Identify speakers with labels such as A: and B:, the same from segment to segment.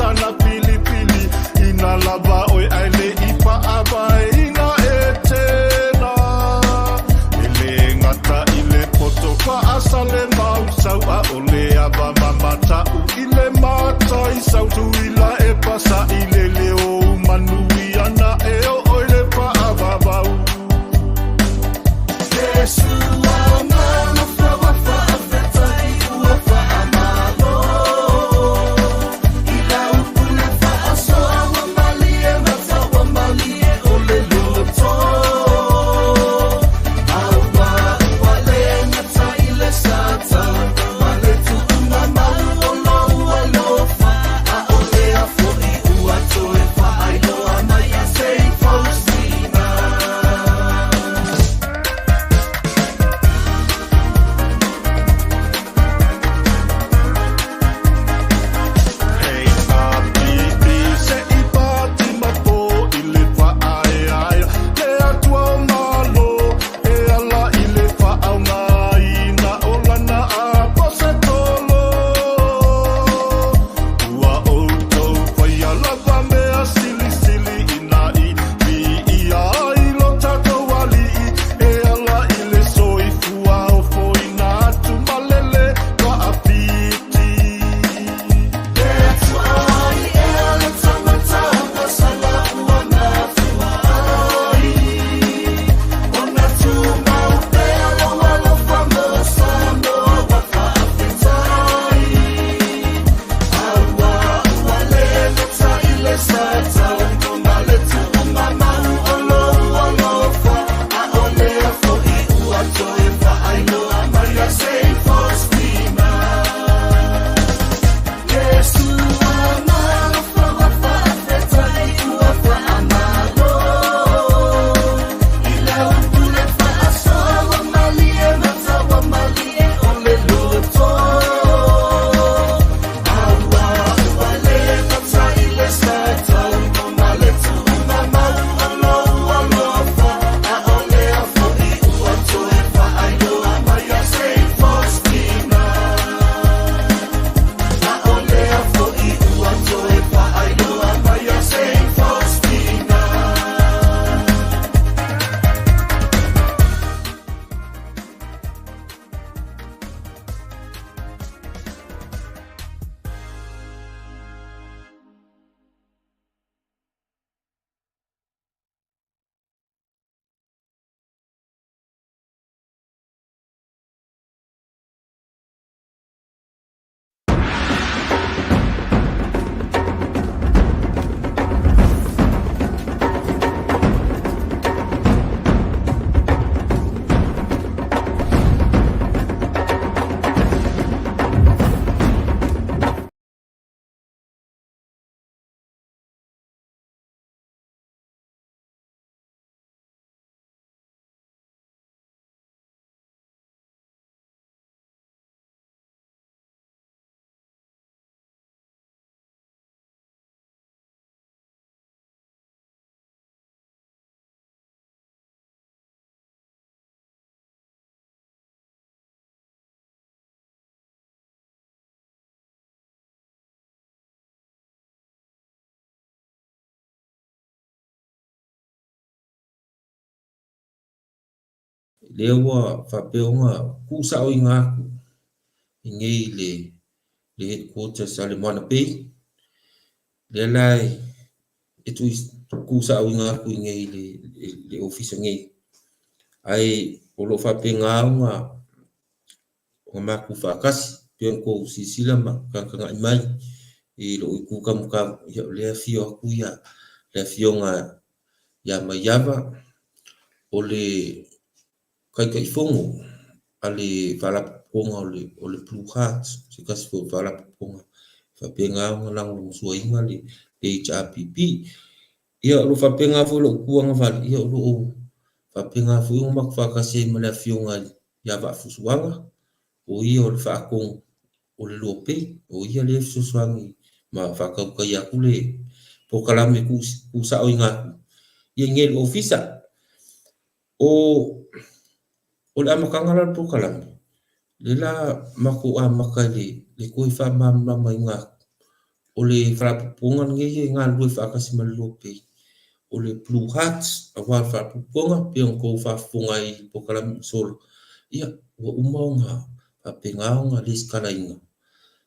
A: sana filifili ina lava ʻoe ae le i paʻa e tena. E le gata i le poto faasale mau sau a o le ava mamataʻu i le matai sau tuila e pasaʻi le leo manui ana e o i le faavavau. Hey a B B se i pati mapo i le faaeaea le atua o malo e ala i le faaaogaina o lana aposetolo. Ua outou faia lava mea silisili ina i viia ai lo tatou alii e ala i le soifua ofoina atu malele faafiti.
B: Lea ua faapea ona tuusaoina atu i nei le le headquarters a le Moana Bay, lea la e tuusaoina atu i nei le le ofisa nei. Ae o lo o faapena ona matou faatasi pei ona outou silasila ma tagatagai mai i lou itu kamukam, ia o lea e afio atu ia le afioga ia Maiava, o le Taitaifono a le Faalapotopotoga o le Blue Heart, se tasi foi o Faalapotopotoga e faapena ona lagolagosuaina le HRPP. Ia, o lo o faapena foi lou tuagavale, ia o lo o faapena foi ona matou faatasi ai ma le Afioga ia Vaafusuaga, o ia o le Faatonu o le Luapei, o ia lea e fesoasoani ma faatautaia atu le polokalame tuusaoina atu i inei i le Ofisa. O o le amataga la o le polokalame, lea la matou amata i le toe faamalamalamaina atu O le faalapotopotoga lenei e galulue faatasi ma le Lope, o le Blue Hearts, aua le faalapotopotoga e pei ona outou faafofoga ai i polokalame ua sola, ia, ua uma ona faapena ona lesitalaina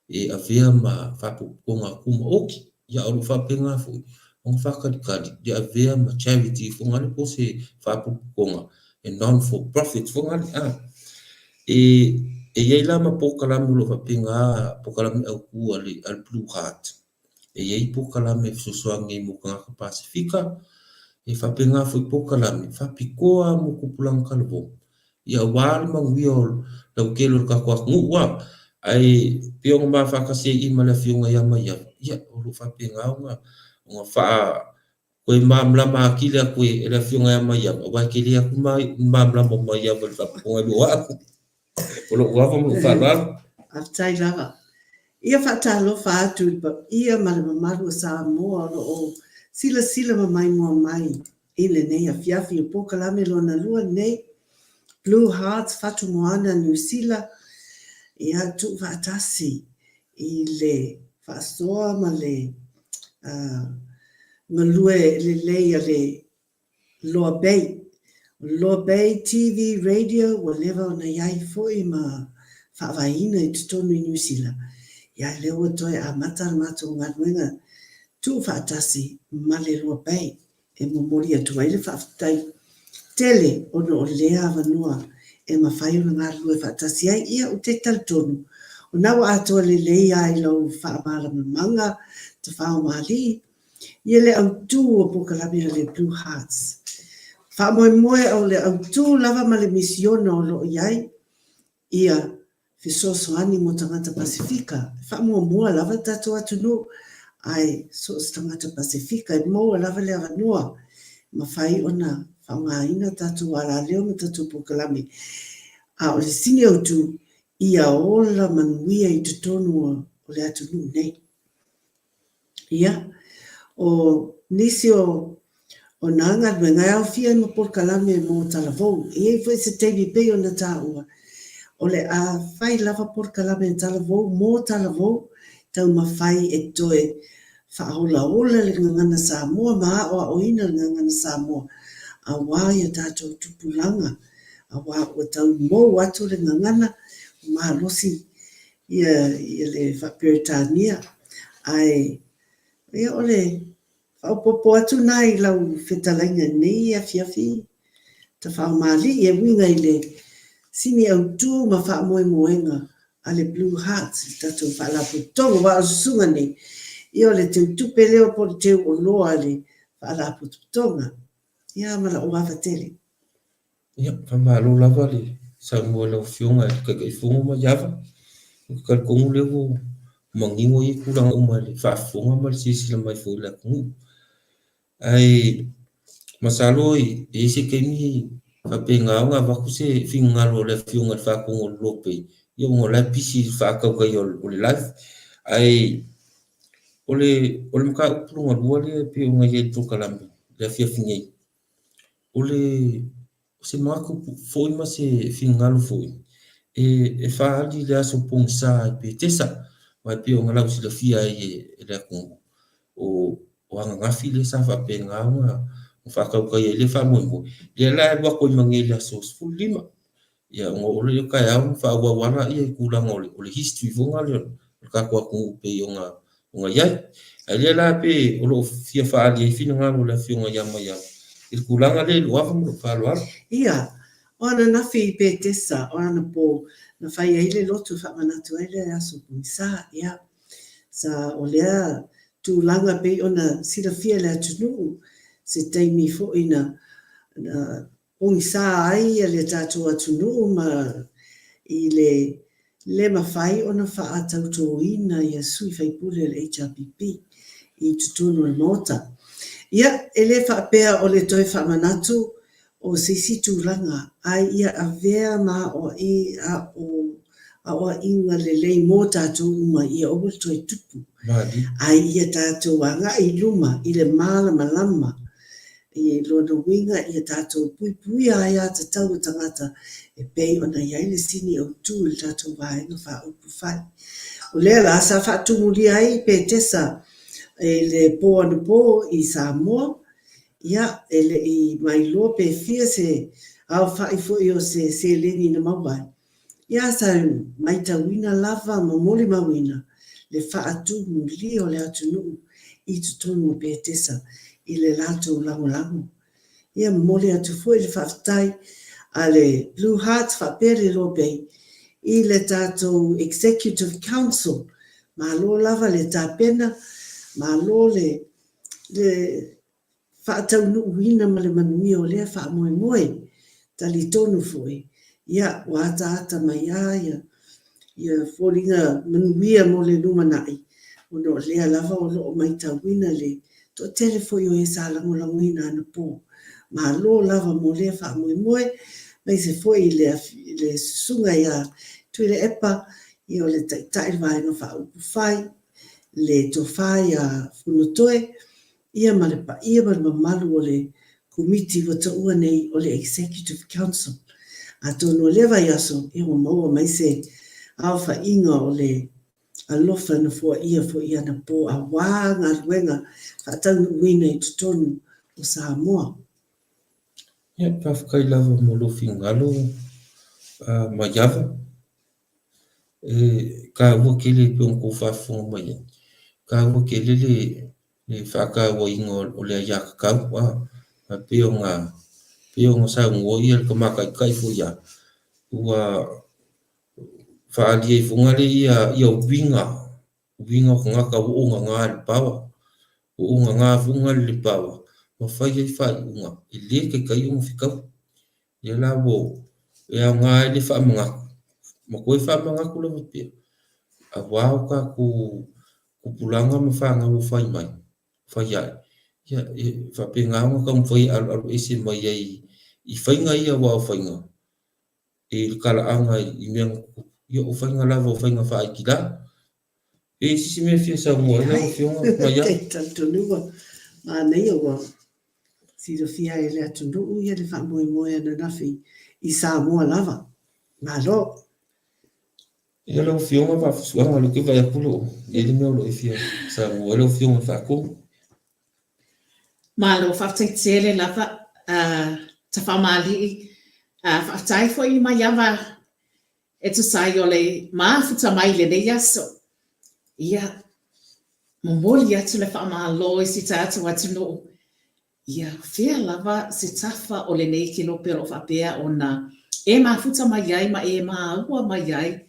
B: e avea ma faalapotopotoga tumaoti. Ia, a o lo o faapena foi ona faatalitali le avea ma charity foi lea po o se faalapotopotoga e non for profit foi lea a. E i ai la ma polokalame o lo o faapena, polokalame autu a le Blue Heart. E i ai polokalame e fesoasoani ai mo tagata Pasefika, e faapena foi polokalame faapitoa mo tupulaga talavou. Ia aua le manuia o le lautele o le tatou atunuu a, ae pei ona ma faatasi ai i ma le Afioga ia Maiava, ia o lo o faapena ona faa Toe malamalama atili atu e le Afioga ia Maiava, aua e tele atu le malamalama o Maiava i le faafofoga i lo au. O lou ava ma lou faaaloalo.
C: Faafetai lava. Ia faatalofa atu i le paia ma le mamalu o Samoa o lo o silasila ma maimoa mai i lenei afiafi o polokalame lona lua lenei, Blue Hearts Fatu Moana Niu Sila, ia tuufaatasi i le faasoa ma le galue lelei a le Loa Bay. O le Loa Bay TV Radio ua leva ona i ai foi ma faavaeina i totonu i Niu Sila, ia lea ua toe amata le matou galuega tuufaatasi ma le Loa Bay. E momoli atu ai le faafetai tele ona o lea avanoa e mafai ona galulue faatasi ai. Ia, ou te talitonu, o na ua atoa lelei lava i lau faamalamalamaga, Tafaomalii, ia le autu o polokalame a le Blue Hearts. Faamoemoe o le autu lava ma le misiona o lo o i ai, ia fesoasoani mo tagata Pasefika. E faamuamua lava le tatou atunuu, ae so o se tagata Pasefika e maua lava le avanoa e mafai ona faaaogaina tatou alaleo ma tatou polokalame. A o le sini autu, ia ola manuia i totonu o le atunuu nei. Ia, o nisi o o nā galuega e aofia ai ma polokalame mo talavou. E i ai foi se taimi e pei ona taua, o le a fai lava polokalame a talavou mo talavou, taumafai e toe faaolaola le gagana Samoa ma aoaoina le gagana Samoa aua ia tatou tupulaga, aua ua tau mou atu le gagana, ua malosi ia, ia le faa-Peretania. Ae, ia o le faaopoopo atu na i lau fetalaiga i lenei afiafi tafaomalii e uiga i le sini autu ma faamoemoega a le Blue Hearts, le tatou faalapotopotoga. Aua o le susuga nei, ia o le teutupe lea po o le teuoloa a le faalapotopotoga. Ia ma lou ava tele.
B: Ia, faamalo lava le saunoa i lau Afioga i le Taitaifono Maiava. Ou te talitonu lea ua manino ia tulaga uma i le faafofoga ma le silasila mai foi i le atunuu. Ae masalo e i ai se taimi faapena ona avatu se finagalo o le Afioga i le Faatonu o le Lope, ia ona o la e pisi i le faatautaia o le live. Ae o le mataupu lona lua lea e pei ona i ai i le polokalame i le afiafi nei, O le se manatu foi ma se finagalo foi e faaali le aso pogisa i Petesa, aua e pei ona lausilafia ai e le atunuu, o ananafi lea sa faapena ona faatautaia ai lea faamoemoe. Lea la e alu atu ai ma nei i le aso 15. Ia ona oo lea o taeao ma faaauau lava lea i tulaga o le history foi lea o le tatou atunuu e pei ona i ai. Ae lea la pe o lo o fia faaali ai finagalo o le Afioga ia Maiava i le tulaga lea i lou ava ma lou faaaloalo.
C: Ia, o ananafi i Petesa, o anapo na fai ai le lotu e faamanatu ai le aso pogisa. Ia, sa o lea tulaga pei ona silafia e le atunuu se taimi foi na pogisa ai le tatou atunuu ma i le le mafai ona faatautoina ia sui faipule o le HRPP i totonu o le Maota. Ia, e le faapea o le toe faamanatu o se isi tulaga, ae ia avea ma aoaiga lelei mo tatou uma ia aua le toe tupu, ae ia tatou agai i luma i le malamalama. I lona uiga ia tatou puipuia aiatatau a tagata e pei ona i ai le sini autu i le tatou Vaega Faaupufai. O lea la sa faatumulia ai Petesa i le po anapo i Samoa, ia, e le i mailoa pe fia se aofai foi o se seleni na maua ai. Ia sa maitauina lava ma molimauina le faatumulia o le atunuu i totonu o Petesa i le latou lagolago. Ia momoli atu foi le faafetai a le Blue Hearts faapea le Loa Bay i le tatou Executive Council. Malo lava le tapena, malo le le faataunuuina ma le manuia o lea faamoemoe. Talitonu foi, ia, ua ataata mai lava ia, ia foliga manuia mo le lumanai, ona o lea lava o lo o maitauina le toatele foi o e sa lagolagoina anapo. Malo lava mo lea faamoemoe, aemaise foi i le, le Susuga ia Tuilaepa, ia o le Taitai o le Vaega Faaupufai, le Tofa ia Fonotoe, ia ma le paia ma le mamalu o le Komiti ua taua nei o le Executive Council. Atonu o lea vaiaso, ia ua maua mai se aofaiga o le alofa na foaia foi anapo aua galuega faataunuuina i totonu o Samoa.
B: Ia, faafetai lava mo lou finagalo Maiava. E taua tele e pei ona outou faafofoga mai ai, e taua tele le faatauaina o le aiatatau a pei ona pei ona saunoa le Tama Taitai foi lava, ua faaalia ai foi lea ia uiga, uiga o tagata ua ogaga i le power, ua ogaga foi le power ma fai ai faaiuga e le taitai ona fetaui. Ia la ua e aoga ai le faamanatu ma toe faamanatu lava pea aua o tatou tupulaga ma fanau o fai mai, fai ae, ia e faapena ona taumafai e aloaloese mai ai i faiga ia aua o faiga i le talaaga i mea na tutupu, ia o faiga lava o faiga faaitila. E i ai se isi mea e fia saunoa ai lau Afioga Maia?
C: Leai, talitonu ua manaia ua silafia e le atunuu ia le faamoemoe ananafi i Samoa lava. Malo!
B: Ia lau Afioga Vaafusuaga, o lea ou te vaai atu o lo o i ai le mea o lo o e fia saunoa ai lau Afioga i le Faatonu.
D: Malo, faafetai tele lava Tafamalii. Faafetai foi Maiava e tusa ai o le mafuta mai i lenei aso. Ia, momoli atu le faamalo i si tatou atunuu. Ia, fea lava se tafa o lenei kelope o lo o faapea ona e mafuta mai ai ma e maua mai ai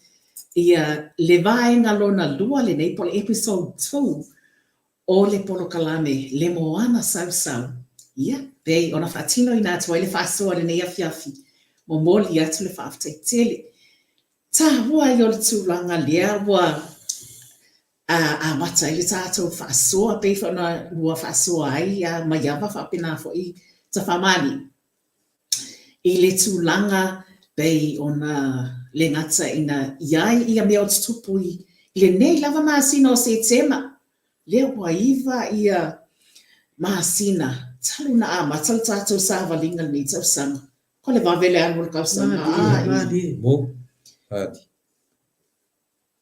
D: ia le vaega lona lua lenei po o le episode 2 o le polokalame Le Moana Sausau, ia, pei ona faatinoina atu ai le faasoa i lenei afiafi, momoli atu le faafetai tele. Taua ai o le tulaga lea ua amata ai le tatou faasoa, pei foi ona ua faasoa ai Maiava faapena foi Tafamalii, i le tulaga pei ona le gata ina i ai ia mea o tutupu i lenei lava masina o Setema, lea ua iva ia masina talu ona amata le tatou savaliga i lenei tausaga. Ko le vave le alu o le tausaga.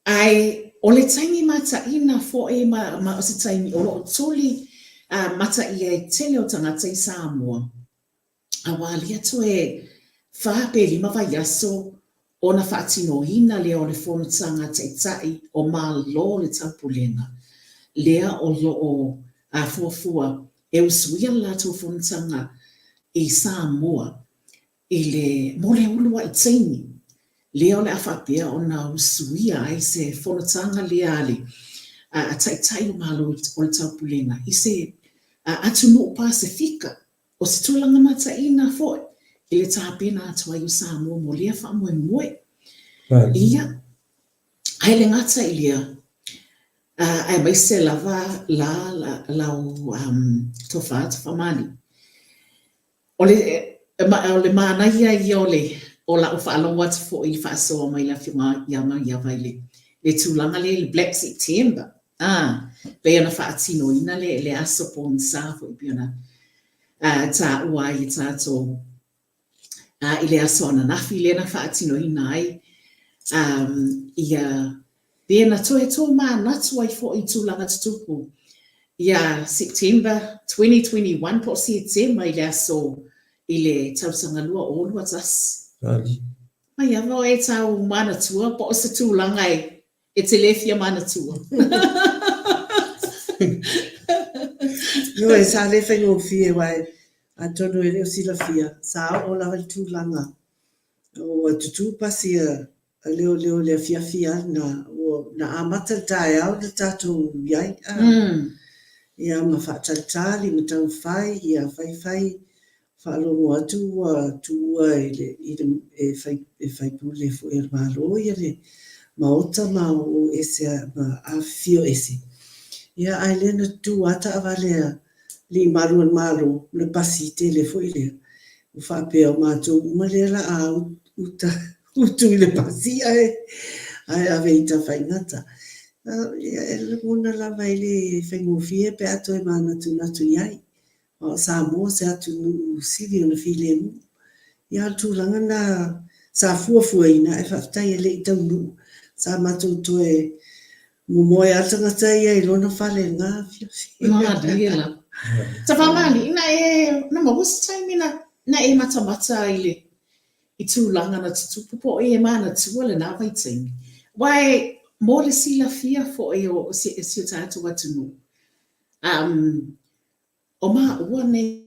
D: Ae o le taimi mataina foi ma o se taimi o lo o tuli mata ʻia e tele o tagata i Samoa, aua lea toe fa pe lima vaiaso ona faatinoina lea o le fonotaga a Taitai o Malo o le Taupulega, lea o lo o fuafua e usuia le latou fonotaga i Samoa i le mo le uluai taimi lea o le a faapea ona usuia ai se fonotaga lea a le Taitai o Malo o le Taupulega i se atunuu Pasefika. O se tulaga mataina foi i le tapena atu ai o Samoa mo lea faamoemoe. Ia, ae le gata i lea, aemaise lava la lau Tofa Tafamalii, O le, o le manaia ia o le, o la'u faalogo atu foi i le faasoa mai le Afioga ia Maiava i le, le tulaga lea i le Black September, a, pei ona faatinoina le, le aso pogisa foi pei ona. taua ai e tatou i le aso ananafi lea na faatinoina ai ia pe na toe tōmanatu ai foi i tulaga tutupu ia September 2021 po o Setema i le aso i le tausaga 2021.
B: Ali.
D: Mai ava oe e tau manatua po o se tulaga e e te le fia manatua.
C: Ioe, sa le faigofie aua atonu e le o silafia, sa oo lava i le tulaga ua tutū pasi a leoleo i le afiafi lava lena, ua na amata i le taeao na tatou i ai, a, ia ma faatalitali ma taumafai ia faifai Faalogo atu ua tuua e le e fai e faipule foi a le Malo ia le maota ma o ese ma afifio ese. Ia ae lea na tutu lava taavale a alii malu o le Malo, o le pasi tele foi lea, ua faapea o matou uma lea la a uta utu i le pasi ae ae ave i Tafaigata. Ia e lagona lava e le faigofie pe a toe manatunatu i ai. A o Samoa se atunuu sili ona filemu. Ia, o le tulaga lena sa fuafuaina ae faafetai e le i taunuu. Sa matou toe momoe lava le tagata ia i lona fale i lena afiafi.
D: Malie lava. Tapaamalii, na e, na maua se taimi na, na e matamata ai i le, i tulaga na tutupu po o e manatua lena vaitaimi. Aua e, mo le silafia foi o si, si o tatou atunuu, um, O maua nei.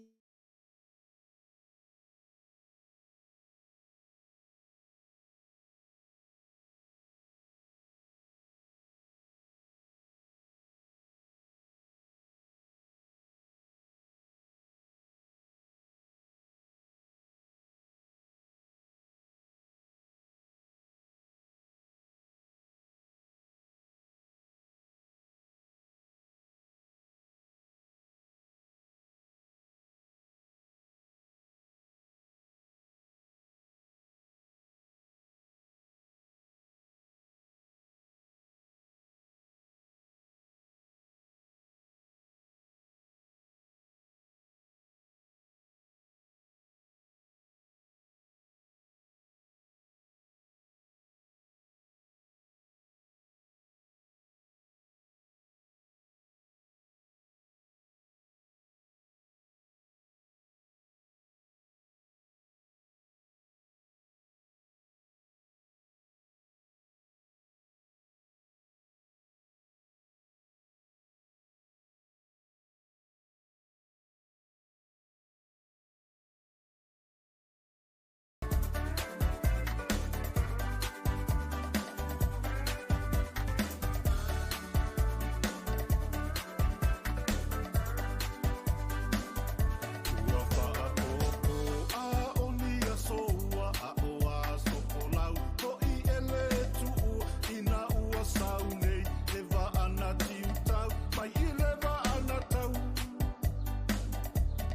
A: Ua faaʻōʻō a ʻoni aso ua aʻo a sokolau hoʻi e le tuʻu inā ua sau nei le waʻa na Tiutau mai i le waʻa na Tau.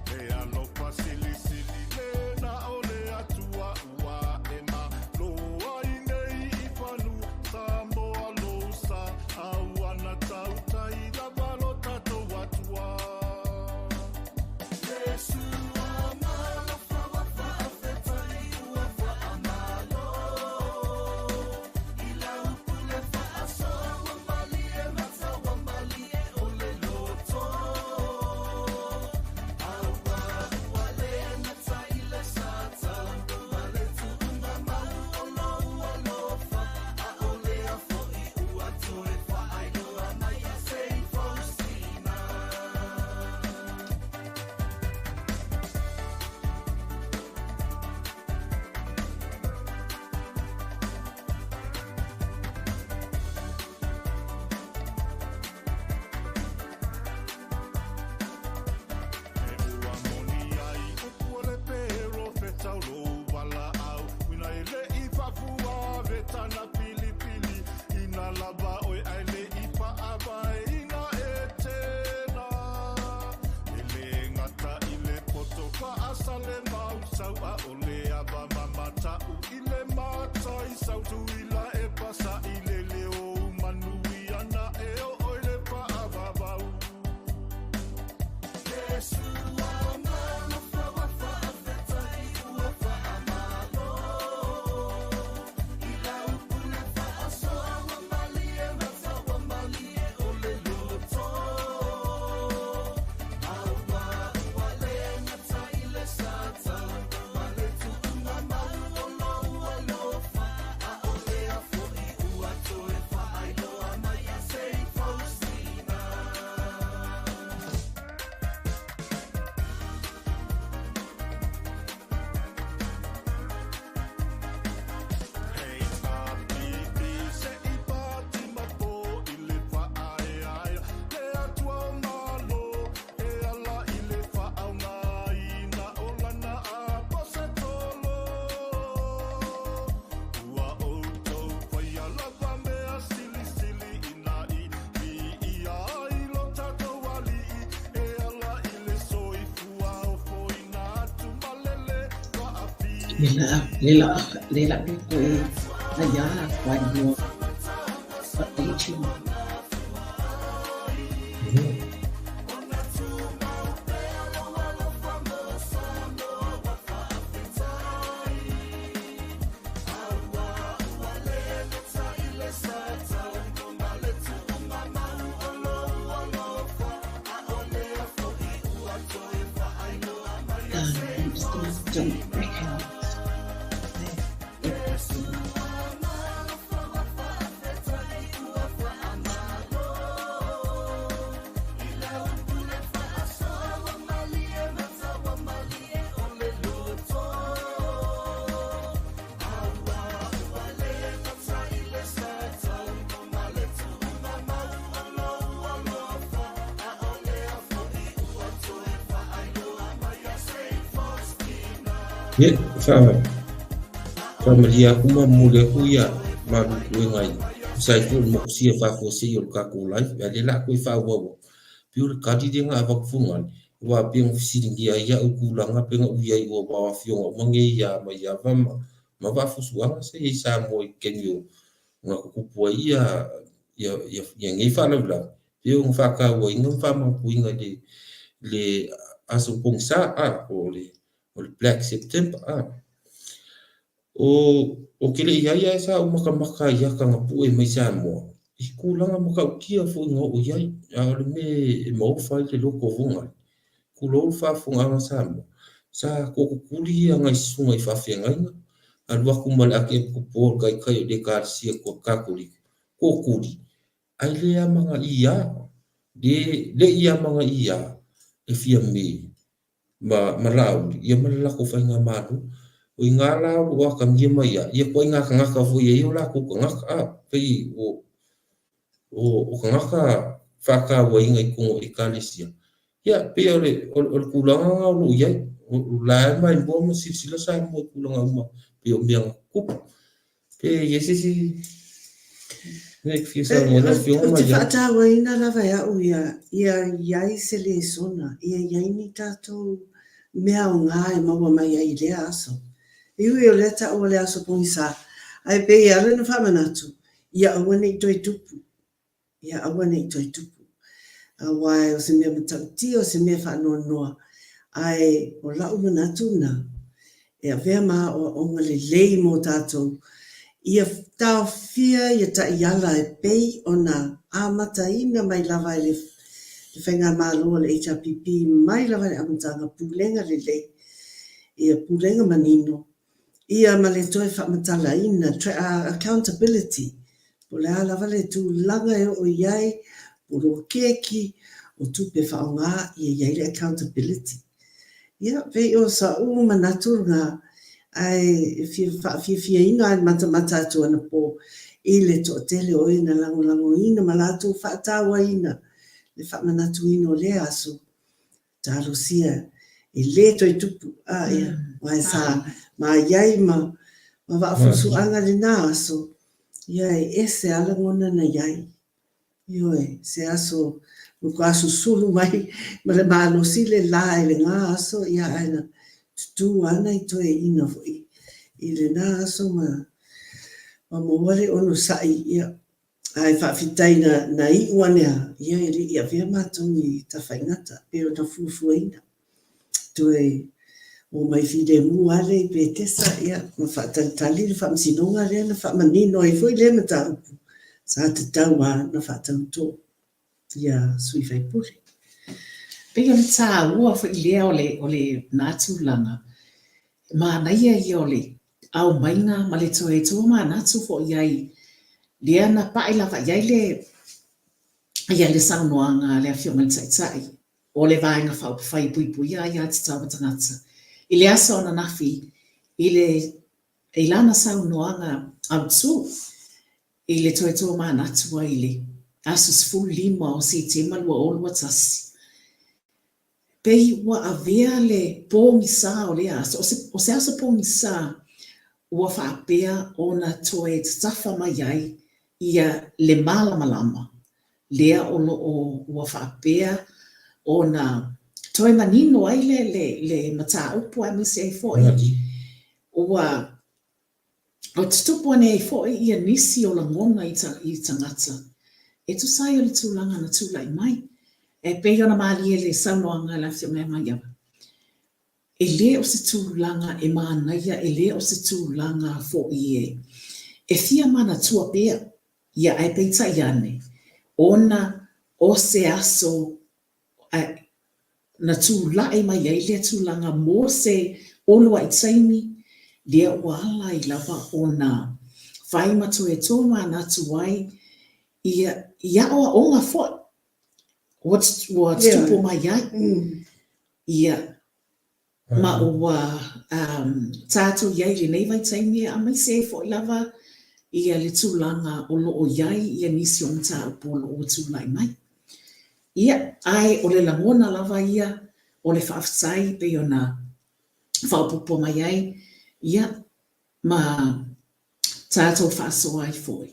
A: He alofa silisili le na o le Atua ua ae malo ai nei i fanua Samoa lou sa a ua na tautai lava lo tatou Atua. E ua moni ai upu o le perofeta o lou walaʻau uina e leʻi faafua vetana pilipili ina lava oe ae leʻi paʻawae ina e tena e le gata i le poto faasale mau sau ʻaʻole ava mamataʻu i le matai sau tuila e pasaʻi le leo manuia na e oo i le paʻawawau.
D: Le la le la le la koe aiā wailoa aging. I'm just going to jump back out.
B: Ia, fa, faamalie aku ma momoli aku ia malu puega i tusa ai foi o le mokusia faafuasei o le tatou life, a o lea o le a toe faaauau atu. Pei o le tali lea na avatu Fogali, aua pei ona fesiligia ai au i tulaga pei ona ou i ai ua aua o afioga uma nei ia Maiava ma ma Vaafusuaga sa i ai i Samoa i le taimi o na tutupu ai ia ia ia nei faalavelave, pei ona faatauaina ma faamanatuina i le le aso pogisa a po o le o le Black September a. O ou te le i ai ae sa ou matamata i ata na pue mai Samoa i tulaga matautia foi na oo i ai, a o le mea e maofa ai le loto o Fogali, tulou le faafofogaaga a Samoa, sa toatutuli nai susuga i faafeagaiga, alu atu ma le atiapikopo o le taitai o le Ekalesia Katoliko, tootuli, ae le amanaia, le le i amanaia e Fiame ma ma Laauli, ia ma le latou faigamalo. O i ina la o lo o atagia mai ai ia ituaiga tagata foi e i ai o latou tagata, a, pei o, o, o tagata faatauaina i totonu o Ekalesia. Ia, pei o le, o le, o le tulaga lena o lo o i ai. O, o la e maimoa ma silasila Samoa i tulaga uma pei o mea na tutupu. Pe i ai se isi mea e te fia saunoa ai lau Afioga
C: Ou te faatauaina lava e au ia, ia i ai se lesona, ia i ai ni tatou mea aoga e maua mai ai i lea aso. E ui o lea taua le aso pogisa, ae pei e ala ona faamanatu, ia aua ne i toe tupu. Ia aua ne i toe tupu. Aua o se mea matautia, o se mea faanoanoa, ae o la'u manatu lena, e avea ma aoaoga lelei mo tatou, ia taofia ia taiala e pei ona amataina mai lava e le Faigamalo a le HRPP mai lava i le amataga, pulega lelei, ia pulega manino, Ia ma le toe faamatalaina, accountability, po o le a lava le tulaga e oo i ai, poloketi, o tupe faaaoga, ia i ai le accountability. Ia, pei o sa'u manatu lena, ae e fia faafiafiaina lava i le matamata atu anapo i le toatele o e na lagolagoina ma latou faatauaina le faamanatuina o lea aso. Talosia e lē toe tupu a ia aua sa ma i ai ma ma vaafusuaga lenā aso ia e ese a lagona na i ai. Ioe, se aso matua susulu mai ma le malosi le lā i lenā aso ia ae na tutū a nai toeaiina foi i lenā aso ma ma maua le onosai ia Ae faafetai na, na iu ane a, ia e le i avea matou i Tafaigata, pei ona fuafuaina. Toe omai filemu lava lea i Petesa, ia, ma faatalitali le faamasinoga lea na faamanino ai foi lea mataupu, sa tatau lava ona faatautō ia sui faipule.
D: Pei o le taua foi lea o le, o lena tulaga, manaia ia o le aumaiga ma le toe tomanatu foi i ai, lea na pai lava i ai le, ia le saunoaga a le Afioga i le Taitai o le Vaega Faaupufai e Puipuia Aia Tatau a Tagata i le aso ananafi i le i lana saunoaga autu i le toe tomanatu ai i le aso 15 o Setema 2021. Pei ua avea le pogisa o lea aso, o se aso pogisa ua faapea ona toe tatafa mai ai ia le malamalama lea o lo o ua faapea ona toe manino ai le mataupu aemaise ai foi. Ua ua tutupu ane ai foi ia nisi o lagona i i tagata e tusa ai o le tulaga na tulai mai. E pei ona malie le saunoaga a le Afioga ia Maiava, e le o se tulaga e manaia, e le o se tulaga foi e e fia manatua pea. Ia, ae peitai ane, ona o se aso na tulai mai ai lea tulaga mo se uluai taimi, lea ua ala ai lava ona fai ma toe tomanatu ai ia i aoaoga foi ua ua tutupu mai ai. Ia, ma ua tatou i ai i lenei vaitaimi aemaise ai foi lava ia le tulaga o lo o i ai ia nisi o mataupu o lo o ua tulai mai. Ia, ae o le lagona lava ia o le faafetai e pei ona faaopoopo mai ai, ia, ma tatou faasoa ai foi,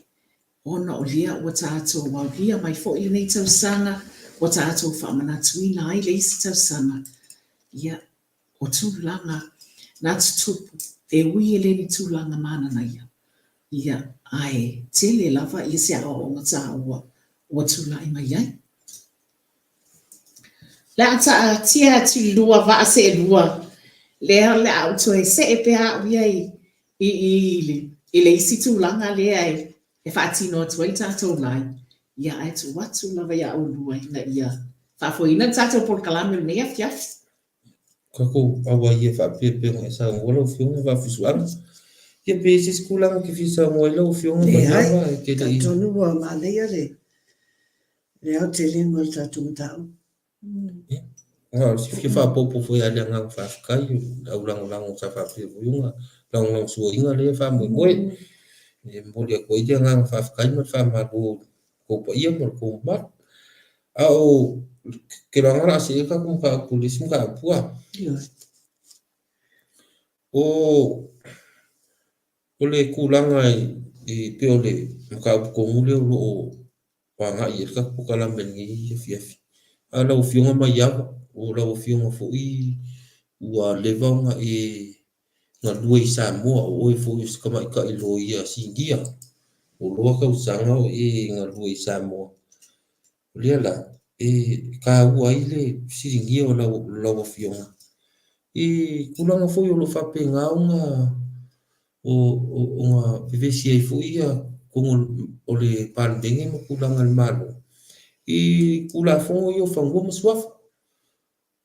D: ona o lea ua tatou aulia mai foi lenei tausaga, ua tatou faamanatuina ai le isi tausaga, ia, o tulaga na tutupu, e ui e le ni tulaga mananaia, ia, ae tele lava ia se aoaoga taua ua tulai mai ai. Le a taatia atu i lua vaa seelua, lea o le a ou toe see pea au ia i, i, i, i le isi tulaga lea e, e faatino atu ai le tatou live, ia ae tuu atu lava iā ʻolua ina ia faafoeina le tatou polokalame o lenei afiafi.
B: Tatou auai ia faapea pei ona e saunoa lau Afioga Vaafusuaga. Ia pe i ai se isi tulaga e te fia saunoa ai lau Afioga
C: Leai, Maiava e te le i talitonu ua manaia le le aotelega o le tatou mataupu.
B: Ia, o se fia faaopoopo foi lava i le agaga faafetai i le au lagolago sa faapea foi ona lagolagosuaina lea faamoemoe. E momoli atu ai le agaga faafetai ma le faamalo i lo outou paia ma lo outou mamalu. A o ke loaga o le a see le tatou mataupu i le isi mataupu a. O o le tulaga i pei o le mataupu tonu lea o lo o agai i ai le tatou polokalame i lenei afiafi. A o lau Afioga Maiava, o lau Afioga foi ua leva ona e galue i Samoa, o oe foi o se tamaitai loia sinia, ua loa tausaga o e galue i Samoa. O lea la, e taua ai le fesiligia o lau Afioga i tulaga foi o lo o faapena ona vevesi ai foi totonu o le Palemene ma tulaga o le Malo i Tulafono ia o Fanua ma Suafa.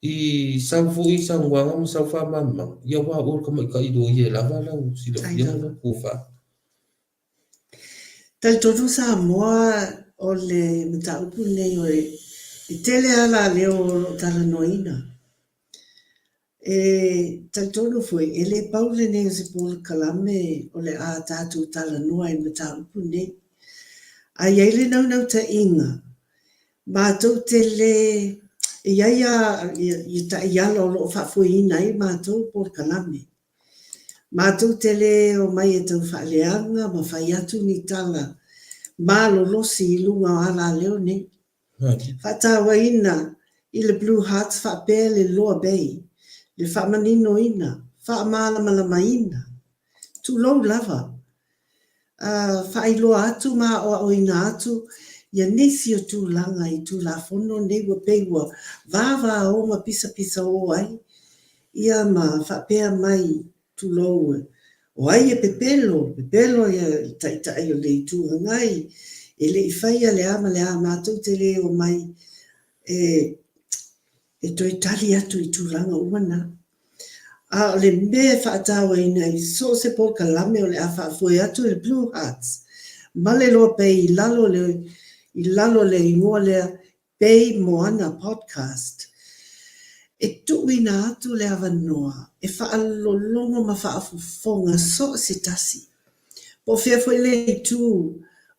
B: I sau foi saunoaga ma sau faamalamalamaga, ia aua o oe o le tamaitai loia e lava lau silafia ma lau tofa.
C: Talitonu Samoa o le mataupu lenei o e tele lava alaleo o lo o talanoaina. E talitonu foi e le pau lenei o se polokalame o le a tatou talanoa i le mataupu lenei. Ae i ai le naunautaiga matou te le e i ai lava ia taiala o lo o faafoeina ai matou polokalame. Matou te le omai e tau faaleaga ma fai atu ni tala malolosi i luga o alaleo nei. Faatauaina i le Blue Hearts faapea le Loa Bay le faamaninoina, faamalamalamaina, tulou lava, faailoa atu ma aoaoina atu ia nisi o tulaga i Tulafono nei ua pei ua vavao ma pisapisao ai ia ma faapea mai, tulou, o ai e pepelo, pepelo ia le Taitai o le Itu Agai, e le i faia le a ma le a, matou te le omai e e toe tali atu i tulaga uma na. A o le mea e faatauaina i so o se polokalame o le a faafoe atu e le Blue Hearts ma le Loa Bay i lalo le i lalo le igoa lea Bay Moana Podcast, e tuuina atu le avanoa e faalologo ma faafofoga so o se tasi. Po o fea foi le itu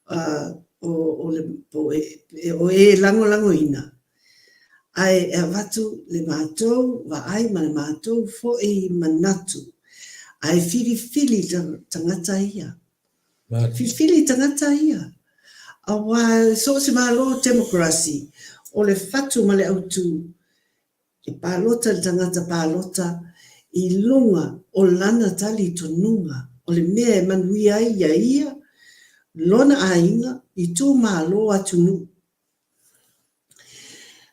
C: o, o, le, o, e, o e lagolagoina, Ae e avatu le matou vaai ma le matou foi manatu, ae filifili tagata ia. Filifili tagata ia. Aua so o se Malo temokarasi, o le fatu ma le autu, e palota le tagata palota i luga o lana talitonuga o le mea e manuia ai ia ia, lona aiga, itumalo, atunuu.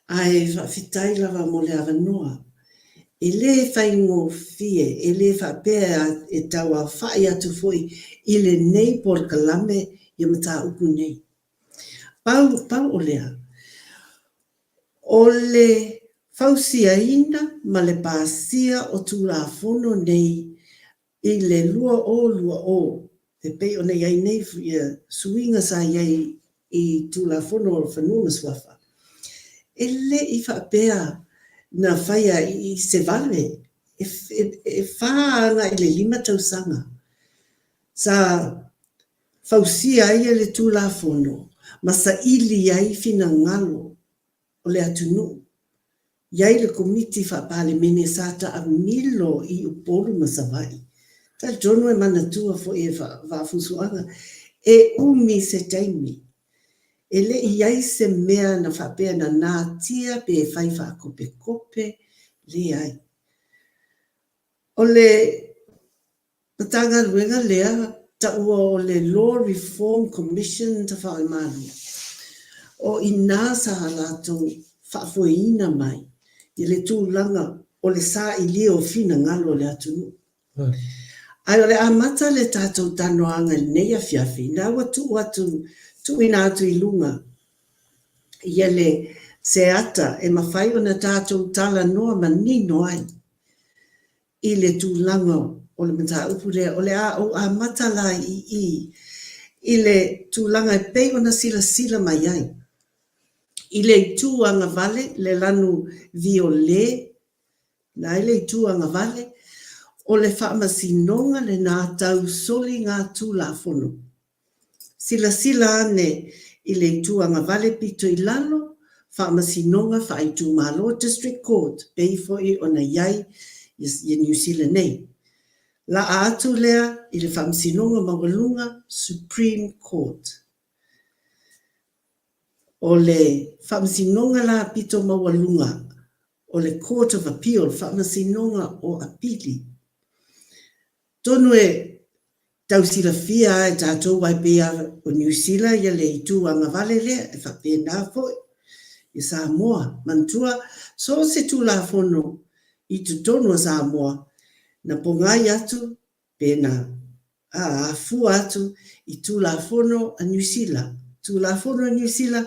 C: Ae faafetai lava mo le avanoa. E le faigofie, e le faapea e tauaofai atu foi i lenei polokalame ia mataupu nei. Pau, pau o lea, o le fausiaina ma le pasia o Tulafono nei I le 2020, e pei ona i ai nei suiga sa i ai i Tulafono o Fanua ma Suafa, e le i faapea na faia i se vave, e fa agai i le lima tausaga sa fausia ai le Tulafono ma saili ai finagalo o le atunuu. I ai le Komiti Faa-Palemene sa taamilo i Upolu ma Savaii. Talitonu e manatua foi e Vaafusuaga, e umi se taimi, e le i i ai se mea na faapea na natia pe fai faakopekope, leai. O le Matagaluega lea taua o le Law Reform Commission Tafaoimalo, o i ina sa latou faafoeina mai i le tulaga o le sailia o finagalo o le atunuu. Ae o le amata le tatou talanoaga i lenei afiafi, na ua tuu atu, tuuina atu i luga ia le se ata e mafai ona tatou talanoa manino ai i le tulaga o le mataupu lea. O le a ou amata la i i, i le tulaga e pei ona silasila mai ai i le itu agavale, le lanu viole, na ai le itu agavale, o le faamasinoga lena tau soligatulafono. Silasila ane i le itu agavale pito i lalo, Faamasinoga Faaitumalo, District Court, pei foi ona i ai i Niu Sila nei. Laa atu lea i le Faamasinoga Maualuga, Supreme Court. O le Faamasinoga la pito maualuga, o le Court of Appeal, Faamasinoga o Apili. Atonu e tau silafia lava e tatou aua e pei lava o Niu Sila ia le itu agavale lea, e faapena foi i Samoa. Manatua, so o se Tulafono i totonu o Samoa, na pogai atu pe na afua atu i Tulafono a Niu Sila. Tulafono a Niu Sila,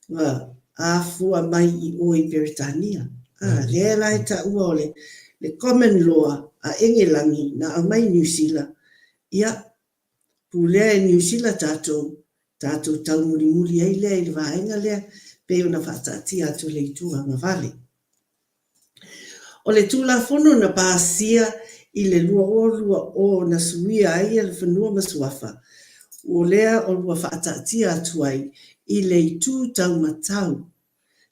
C: ua afua mai i o i Peretania. A, lea la e taua o le, le common law a Engelagi na aumai i Niu Sila, ia, pulea e Niu Sila tatou, tatou taumulimuli ai lea i le vaega lea, pei ona faataatia atu e le Itu Agavale. O le Tulafono na pasia i le 2020 na suia ai le Fanua ma Suafa, o lea ua faataatia atu ai i le itu taumatau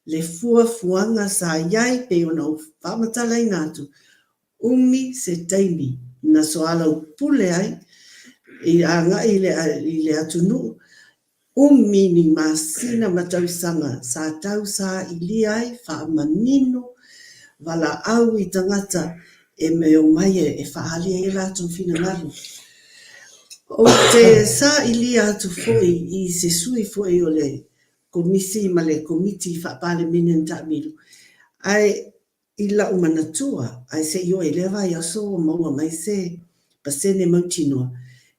C: le fuafuaga sa i ai pei ona ou faamatalaina atu, umi se taimi na soalaupule ai i agai i le atunuu umi ni masina ma tausaga sa tau sailia ai faamanino valaau i tagata e omai e faaali ai o latou finagalo. Ou te sailia atu foi i se sui foi o le Komisi ma le Komiti Faa-Palemene na taamilo, ae I la'u manatua, ae se i oo i lea vaiaso ua maua mai se pasene mautinoa,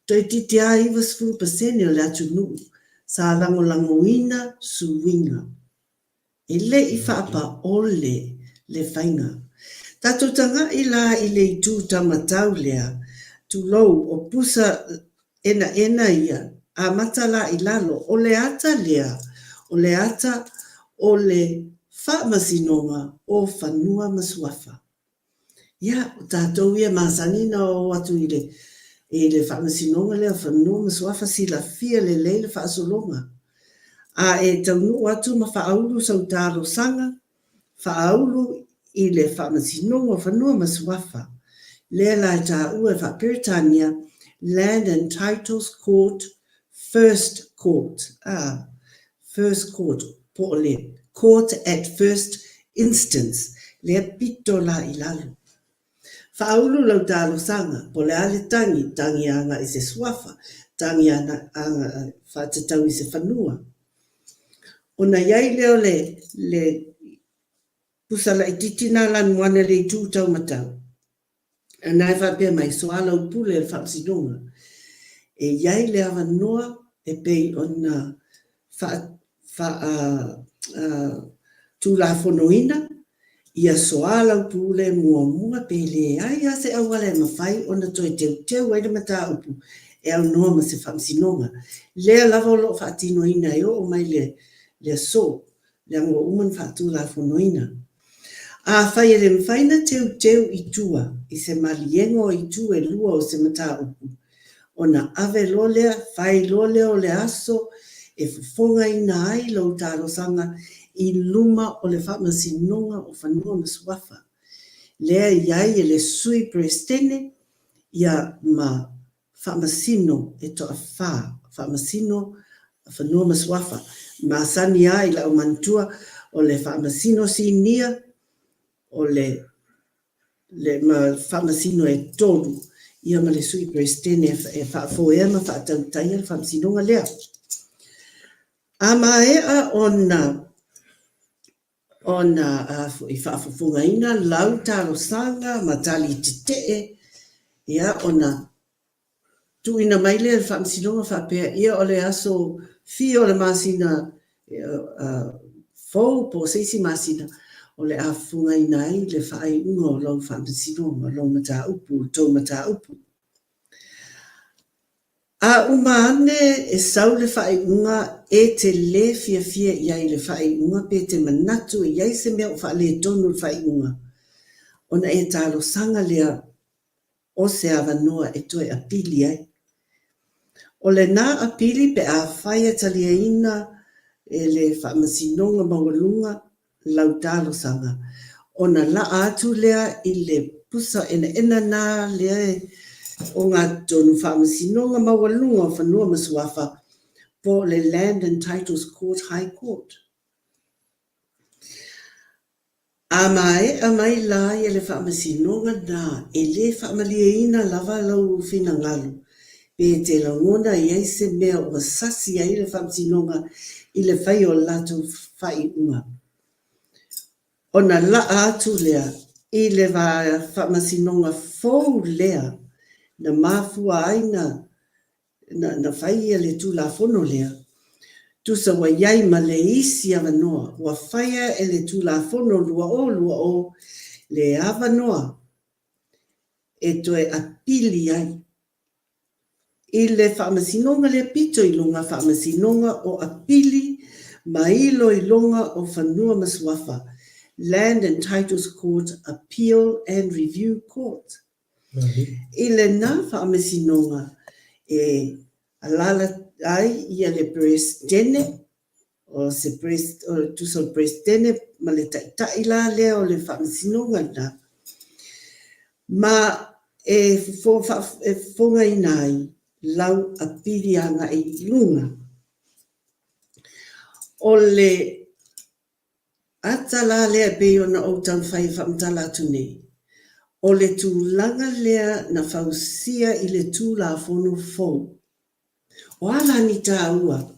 C: toeitiiti lava 90% o le atunuu sa lagolagoina suiga. E le i faapaole le faiga. Tatou taga'i la i le itu taumatau lea, tulou, o pusa enaena ia, amata la i lalo, o le ata lea, o le ata o le Faamasinoga o Fanua ma Suafa. Ia, o tatou ia e masani na o atu i le, i le Faamasinoga lea o Fanua ma Suafa, silafia lelei le faasologa. A e taunuu atu ma faaulu sau talosaga, faaulu i le Faamasinoga o Fanua ma Suafa, lea la e taua e faa-Peretania Land and Titles Court First Court, a, First Court, po o le Court at First Instance, lea pito la i lalo. Faaulu lau talosaga, po o le a le tagi, tagi agai i se suafa, tagi agai faatatau i se fanua. Ona i ai lea o le, le pusa laitiiti na lanuana i le itu taumatau, Na e faapea mai, soalaupule le Faamasinoga, e i ai le avanoa e pei ona faatulafonoina ia soalaupule muamua pe leai lava se auala e mafai ona toe teuteu ai le mataupu e aunoa ma se Faamasinoga. Lea lava o lo o faatinoina e oo mai le aso, leaga ua uma ona faatulafonoina. Afai e le mafai ona teuteu i tua i se maliega o itu e lua o se mataupu, ona ave loa lea, fai loa lea o le aso e fofogaina ai lau talosaga i luma o le Faamasinoga o Fanua ma Suafa, lea e i ai e le Sui Peresetene ia ma Faamasino e toafa, Faamasino Fanua ma Suafa, masani a i lau manatua o le Faamasino Sinia, o le le ma Faamasino e tolu ia ma le Sui Peresetene e faafoea ma faatautaia le Faamasinoga lea. A maea ona ona foi faafofogaina lau talosaga ma tali tetee, ia, ona tuuina mai lea i le Faamasinoga faapea, ia, o le aso fia o le masina fou po o se isi masina o le a fofogaina ai le faaiuga o lau Faamasinoga, o lau mataupu, o le tou mataupu. A uma ane e sau le faaiuga e te lē fiafia i ai i le faaiuga pe te manatu e i ai se mea o faaletonu i le faaiuga, ona e talosaga lea o se avanoa e toe apili ai. O lena apili pe afai e taliaina e le Faamasinoga Maualuga lau talosaga, ona laa atu lea i le pusa enaena na lea e ogatotonu Faamasinoga Maualuga o Fanua ma Suafa po o le Land and Titles Court High Court. A maea mai la ia le faamasinoga na, e le faamalieina lava lau finagalo pe te lagona i ai se mea ua sasi ai le faamasinoga i le faia o le latou faaiuga. Ona laa atu lea i le faamasinoga fou lea na mafua ai na na fai ia le Tulafono lea, tusa ua i ai ma le isi avanoa ua faia e le Tulafono 2020 le avanoa e toe apili ai i le Faamasinoga lea pito i luga Faamasinoga o Apili ma Iloiloga o Fanua ma Suafa, Land and Titles Court Appeal and Review Court. I lena faamasinoga e alaala ai ia le Peresetene, o se o le tusa o le Peresetene ma le Taitai la lea o le faamasinoga lena, ma e fofogaina ai lau apili agai i luga. O le Ata la lea e pei ona ou taumafai e faamatala atu nei, o le tulaga lea na fausia i le Tulafono fou. O a la ni taua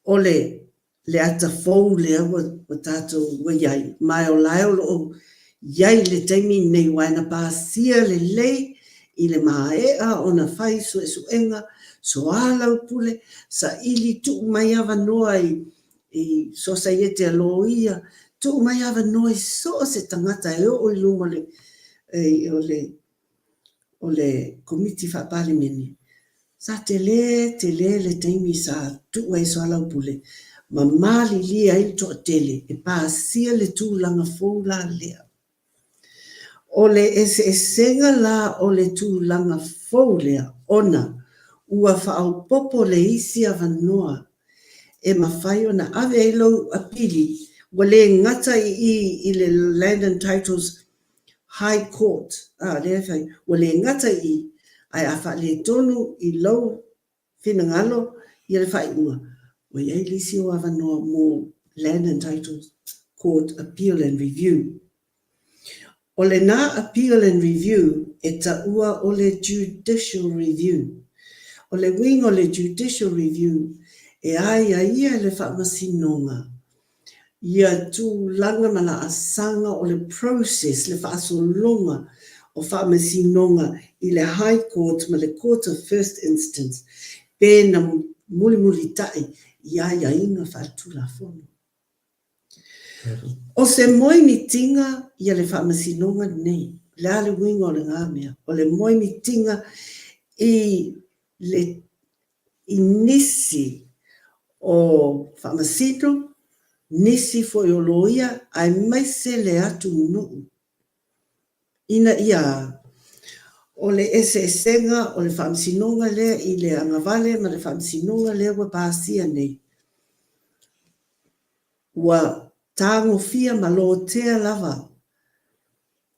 C: o le le ata fou lea ua ua tatou ua i ai, ma o la e o lo o i ai i le taimi lenei aua na pasia lelei i le maea ona fai suesuega, soalaupule, saili tuu mai avanoa i i Sosaiete a Loia, tuu mai avanoa i so o se tagata e oo i luma o le, o le, o le Komiti Faa-Palemene. Sa tele tele le taimi sa tuu ai soalaupule ma malilie ai le toatele e pasia le tulaga fou la lea. O le eseesega la o le tulaga fou lea ona ua faaopoopo le isi avanoa e mafai ona ave ai lou apili ua le gata i i i le Land and Titles High Court, a, lea e fai, ua le gata i i, ae a faaletonu i lou finagalo ia le faaiuga, ua i ai le isi ou avanoa mo Land and Titles Court Appeal and Review. O lena Appeal and Review e taua o le Judicial Review. O le uiga o le Judicial Review e aiaia e le Faamasinoga ia tulaga ma laasaga o le process, le faasologa o faamasinoga i le High Court ma le Court of First Instance pe na mulimulitai i aiaiga faaletulafono. O se moemitiga ia le faamasinoga lenei. O le a le uiga o lena mea? O le moemitiga i le i nisi o faamasino, nisi foi o loia aemaise le atunuu ina ia o le eseesega o le faamasinoga lea i le agavale ma le faamasinoga lea ua pasia nei. Ua tagofia ma lotea lava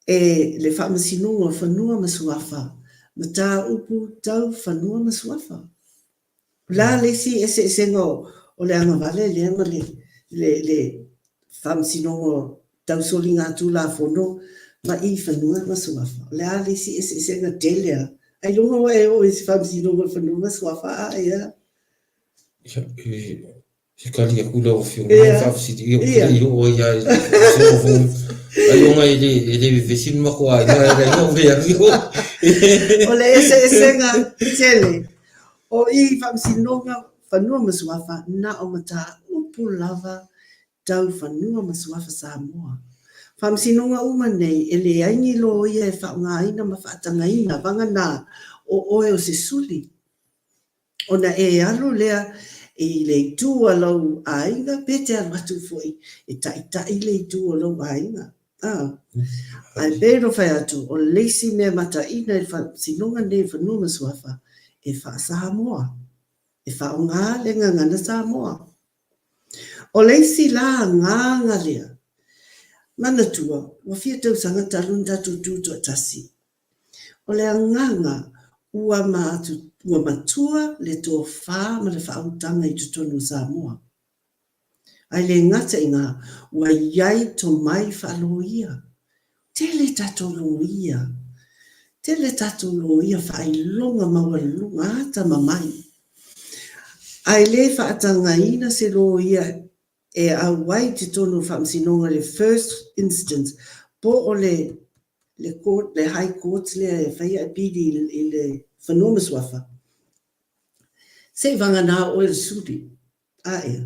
C: e le Faamasinoga o Fanua ma Suafa mataupu tau fanua ma suafa. O le a le isi eseesega o le agavale lea ma le, le, le Faamasinoga tau Soligatulafono ma i Fanua ma Suafa? O le a le isi eseesega tele a? Ailoga ua e oo i se Faamasinoga o Fanua ma Suafa a ea?
B: Se kali aku lau afioga yeah. faafesili ia yeah. i oo ai ai ai ona e le e le vevesi ni mako ai na e le le alu
C: o le eseesega tele o i faamasinoga fanua ma suafa na o mataupu lava tau fanua ma suafa Samoa. Faamasinoga uma nei e leai ni loia e faaaogaina ma faatagaina vagana o oe o se suli. Ona e alu lea i le itu a lou aiga pe te alu atu foi e taitai le itu o lou aiga. A. Ae pei ona fai atu, o le isi mea mataina i le faamasinoga lenei o Fanua ma Suafa, e faa-Samoa, e faaaoga le gagana Samoa. O le isi la agaga lea, manatua, ua fia tausaga talu ona tatou tutoatasi, O le agaga ua ua matua le tofa ma le faautaga i totonu o Samoa. Ae le gata i ga, ua i ai tomai faaloia. Tele tatou loia. Tele tatou loia faailoga maualuluga atamamai. Ae le faatagaina se loia e auai i totonu o le Faamasinoga i le first instance po o le le court, le High Court lea e faia apili i le fanua ma suafa, se i vagana oe le suli, a ea,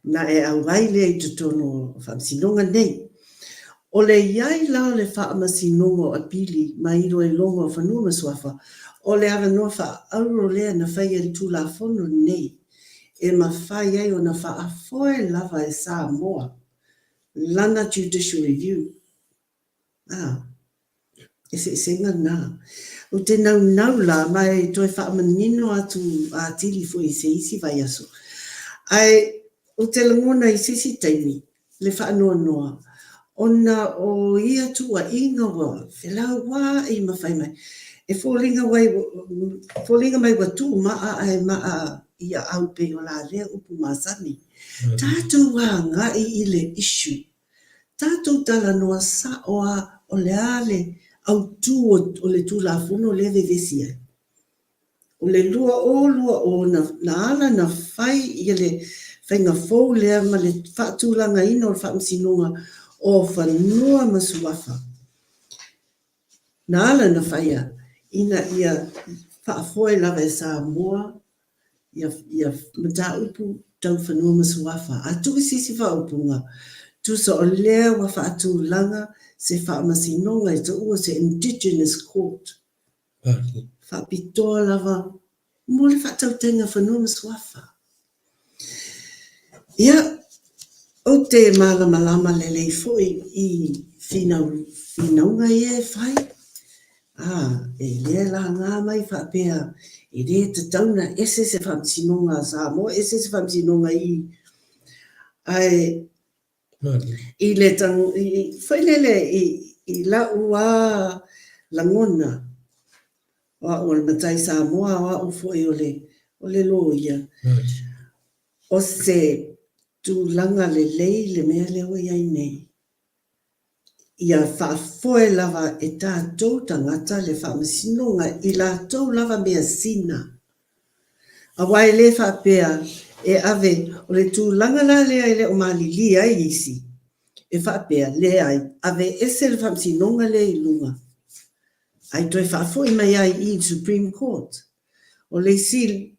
C: na e auai lea i totonu o Faamasinoga nei. O le i ai la o le Faamasinoga o Apili ma Iloiloga o Fanua ma Suafa, o le avanoa faaauro lea na faia i le Tulafono lenei e mafai ai ona faafoe lava e Samoa lana Judicial Review. A, eseesega lena. Ou te naunau la ma e toe faamanino atu atili foi i se isi vaiaso. Ae ou te lagona i se isi taimi le faanoanoa ona o ia tuuaiga ua felauai ma fai mai. E foliga wai, foliga mai ua tuu maa ae maa i aau pei o la lea upu masani. Tatou agai i le issue. Tatou talanoa sa'o a o le a le autū o le Tulafono lea e vevesi ai. O le 2020 na, na ala na fai ia le faiga fou lea ma le faatulagaina o le Faamasinoga o Fanua ma Suafa. Na ala na faia ina ia faafoe lava e Samoa ia, ia mataupu tau fanua ma suafa. A tuu i se isi faaupuga, tusa o lea ua faatulaga se faamasinoga e taua se Indigenous Court Faapitoa lava mo le faatautaiga fanua ma suafa. Ia, ou te malamalama lelei foi i finau, finauga ia e fai. Ā, e le laga mai faapea e le tatau ona ese se faamasinoga a Samoa, ese se faamasinoga i Ae i le foi lele i la'u a lagona, o a'u o le matai Samoa, o a'u foi o le o le loia, o se tulaga lelei le mea lea ua i ai nei. Ia faafoe lava e tatou tagata le faamasinoga i latou lava measina. Aua e le faapea e ave, o le tulaga la lea e le o malilie ai isi, e faapea, leai, ave ese le faamasinoga lea i luga, ae toe faafoi mai ai i i le Supreme Court. O le isi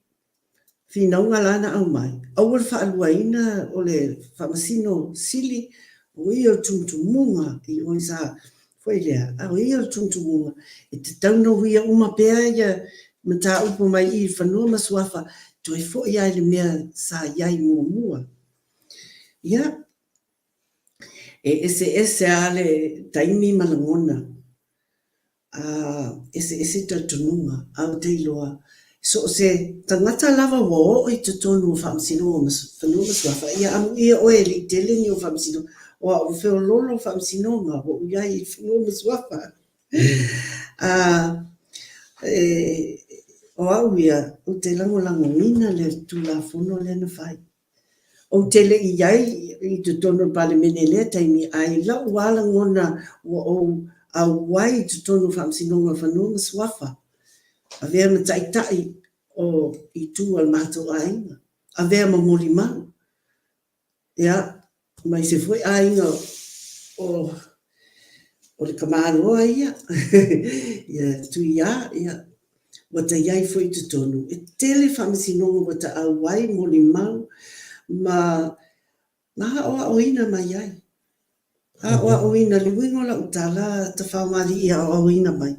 C: finauga la na aumai, aua le faaluaina o le Faamasino Sili, o ia o le tumutumuga i o i sa foi lea, a o ia o le tumutumuga, e tatau ona uia uma pea ia mataupu mai i i fanua ma suafa, toe foi lava i le mea sa i ai muamua. Ia, e eseese lava le taimi ma lagona. A eseese talitonuga, a ou te iloa, so o se tagata lava ua oo i totonu o Faamasinoga o Fanua ma Suafa, ia amuia oe e le i tele ni ou faamasinoga, o au ua feoloolo faamasinoga ua ou i ai i Fanua ma Suafa. A, e, o au ia, ou te lagolagoina le Tulafono lea na fai. Ou te le i i ai i totonu o le Palemene i lea taimi, ae i la'u lava lagona ua ou auai i totonu o Faamasinoga o Fanua ma Suafa, avea ma taitai o itu a le matou aiga, avea ma molimau, ia, aemaise foi aiga o o le tamaloa ia, ia Tuia, ia, ua ta i ai foi i totonu. E tele faamasinoga ua ta auai, molimau, ma, ma aoaoina mai ai. Aoaoina, le uiga o lau tala, Tafaogalii e aoaoina mai.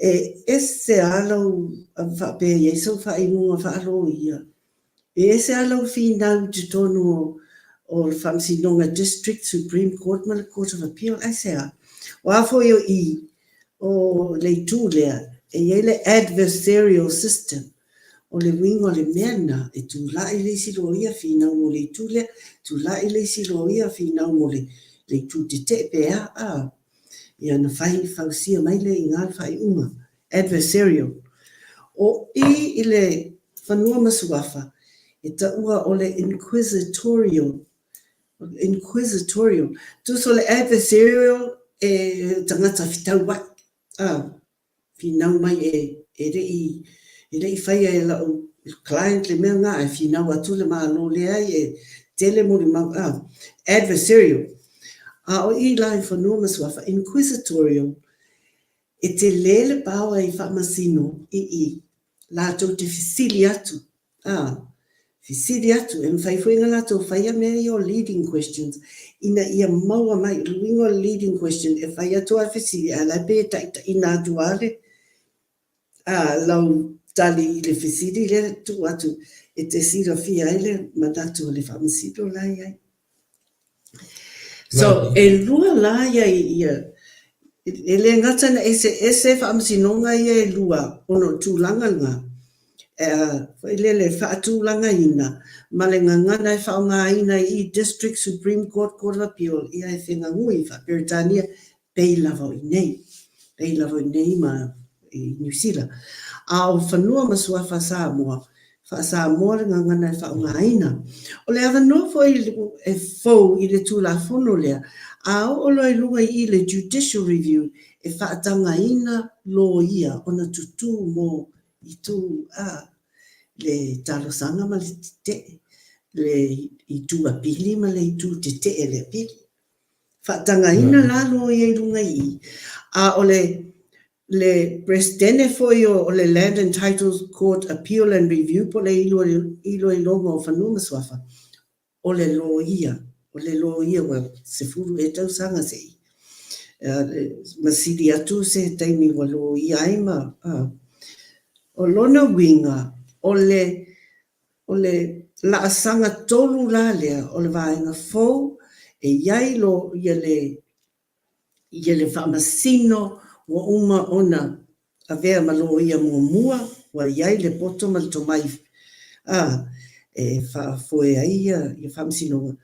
C: E ese lava lau, faapea e i ai sou faaiuga faaloia, E ese lava lau finau i totonu o le Faamasinoga District, Supreme Court ma le Court of Appeal, aisea? O a foi o i, o le itu lea, e i ai le adversarial system, o le uiga o le mea lena, e tulai le isi loia finau mo le itu lea, tulai le isi loia finau mo le itu tetee pe a, a. Ia ona fai fausia mai lea i ina le faaiuga. adversarial. O i i le fanua ma suafa, e taua o le inquisitorial, inquisitorial. Tusa o le adversarial e tagata fetauai, a, finau mai e, e le i, e le i faia e la'u client le mea lena, ae finau atu le Malo leai e tele molimau, a, adversarial. A o i la i fanua ma suafa, inquisitorial, E tele le paoa i Faamasino i i latou te fesili atu, a, fesili atu, e mafai foi ona latou faia mea ia o leading questions ina ia maua mai, o le uiga o le leading question, e fai atu lava le fesili ae la e pei e taitaiina atu lava le, a, lau tali i le fesili lea e tuu atu e te silafia ai le manatu o le Faamasino la e i ai. So, e lua la ia ia, e le gata ina eseese faamasinoga ia e lua ona o tulaga na, e, foi lele, faatulagaina ma le gagana e faaaogaina i District Supreme Court, Court of Appeal, ia e fegagui faa-Peretania pei lava o inei, pei lava o inei ma i Niu Sila. A o fanua ma suafa Samoa, faa-Samoa le gagana e faaaogaina. O le avanoa foi e fou i le Tulafono lea, a oo loa i luga i i le Judicial Review e faatagaina loia ona tutū mo itu a le talosaga ma le tetee, le itu apili ma le itu tetee le apili. Faatagaina la loia i luga i i, a o le le Peresetene foi o le Land and Titles Court Appeal and Review po o le Iloiloga o Fanua ma Suafa, o le loia, o le loia ua 10 ea tausaga se i ma sili atu se taimi ua loia ai ma, o lona uiga, o le O le laasaga tolu la lea o le vaega fou e i ai lo ia le ia le faamasino ua uma ona avea ma loia muamua ua i ai le poto ma le tomai a e faafoe ai ia ia faamasinoga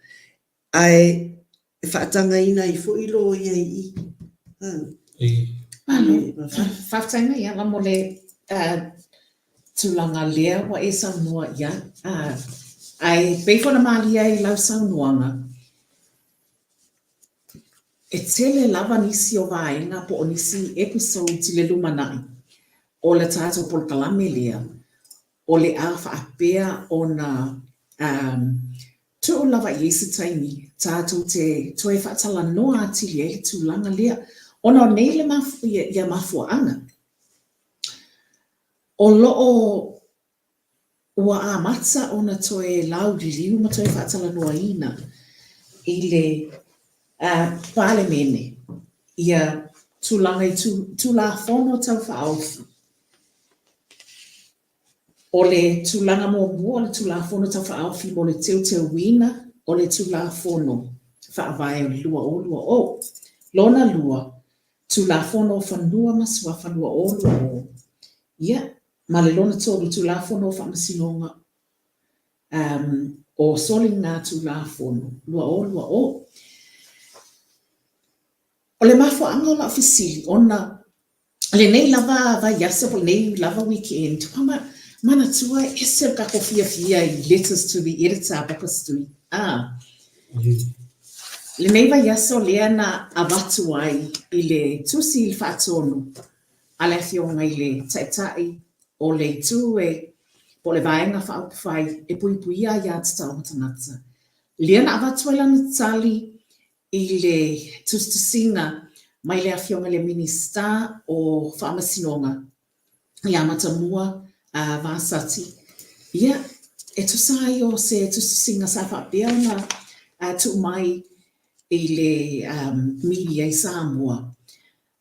C: Ae e faatagaina ai foi loia i i.
D: Malo. Faafetai mai lava mo le tulaga lea ua e saunoa i ai. Ae pei foi ona malie ai i lau saunoaga, E tele lava nisi o vaega po o nisi episodes i le lumanai o le tatou polokalame lea o le a faapea ona um tuu lava i ai se taimi tatou te toe faatalanoa atili ai le tulaga lea ona o nei le ia mafuaaga o lo o Ua amata ona toe lauliliu ma toe faatalanoaina i le Palemene ia tulaga i Tulafono Tau Faaofi. O le tulaga muamua o le Tulafono Tau Faaofi mo le teuteuina o le Tulafono Faavae o le 2020. Lona lua, Tulafono o Fanua ma Suafa 2020. Ia, ma le lona tolu Tulafono o Faamasinoga um, o Soligatulafono 2020. O le mafuaaga o lau fesili, ona lenei lava vaiaso po o lenei lava weekend, ua manatua e ese lo tatou fiafia i letters to the editor a Papa Stewie. Ah. Lenei vaiaso lea na avatu ai i le tusi i le faatonu a le Afioga i le Taitai o le Itu e po o le Vaega Faaupufai e Puipuia Aia Tatau a Tagata, lea na avatu ai lana tali i le tusitusiga mai le Afioga i le Minisita o Faamasinoga ia Matamua Vasati. Ia, e tusa ai o se tusitusiga sa faapea ona tuu mai i le media i Samoa.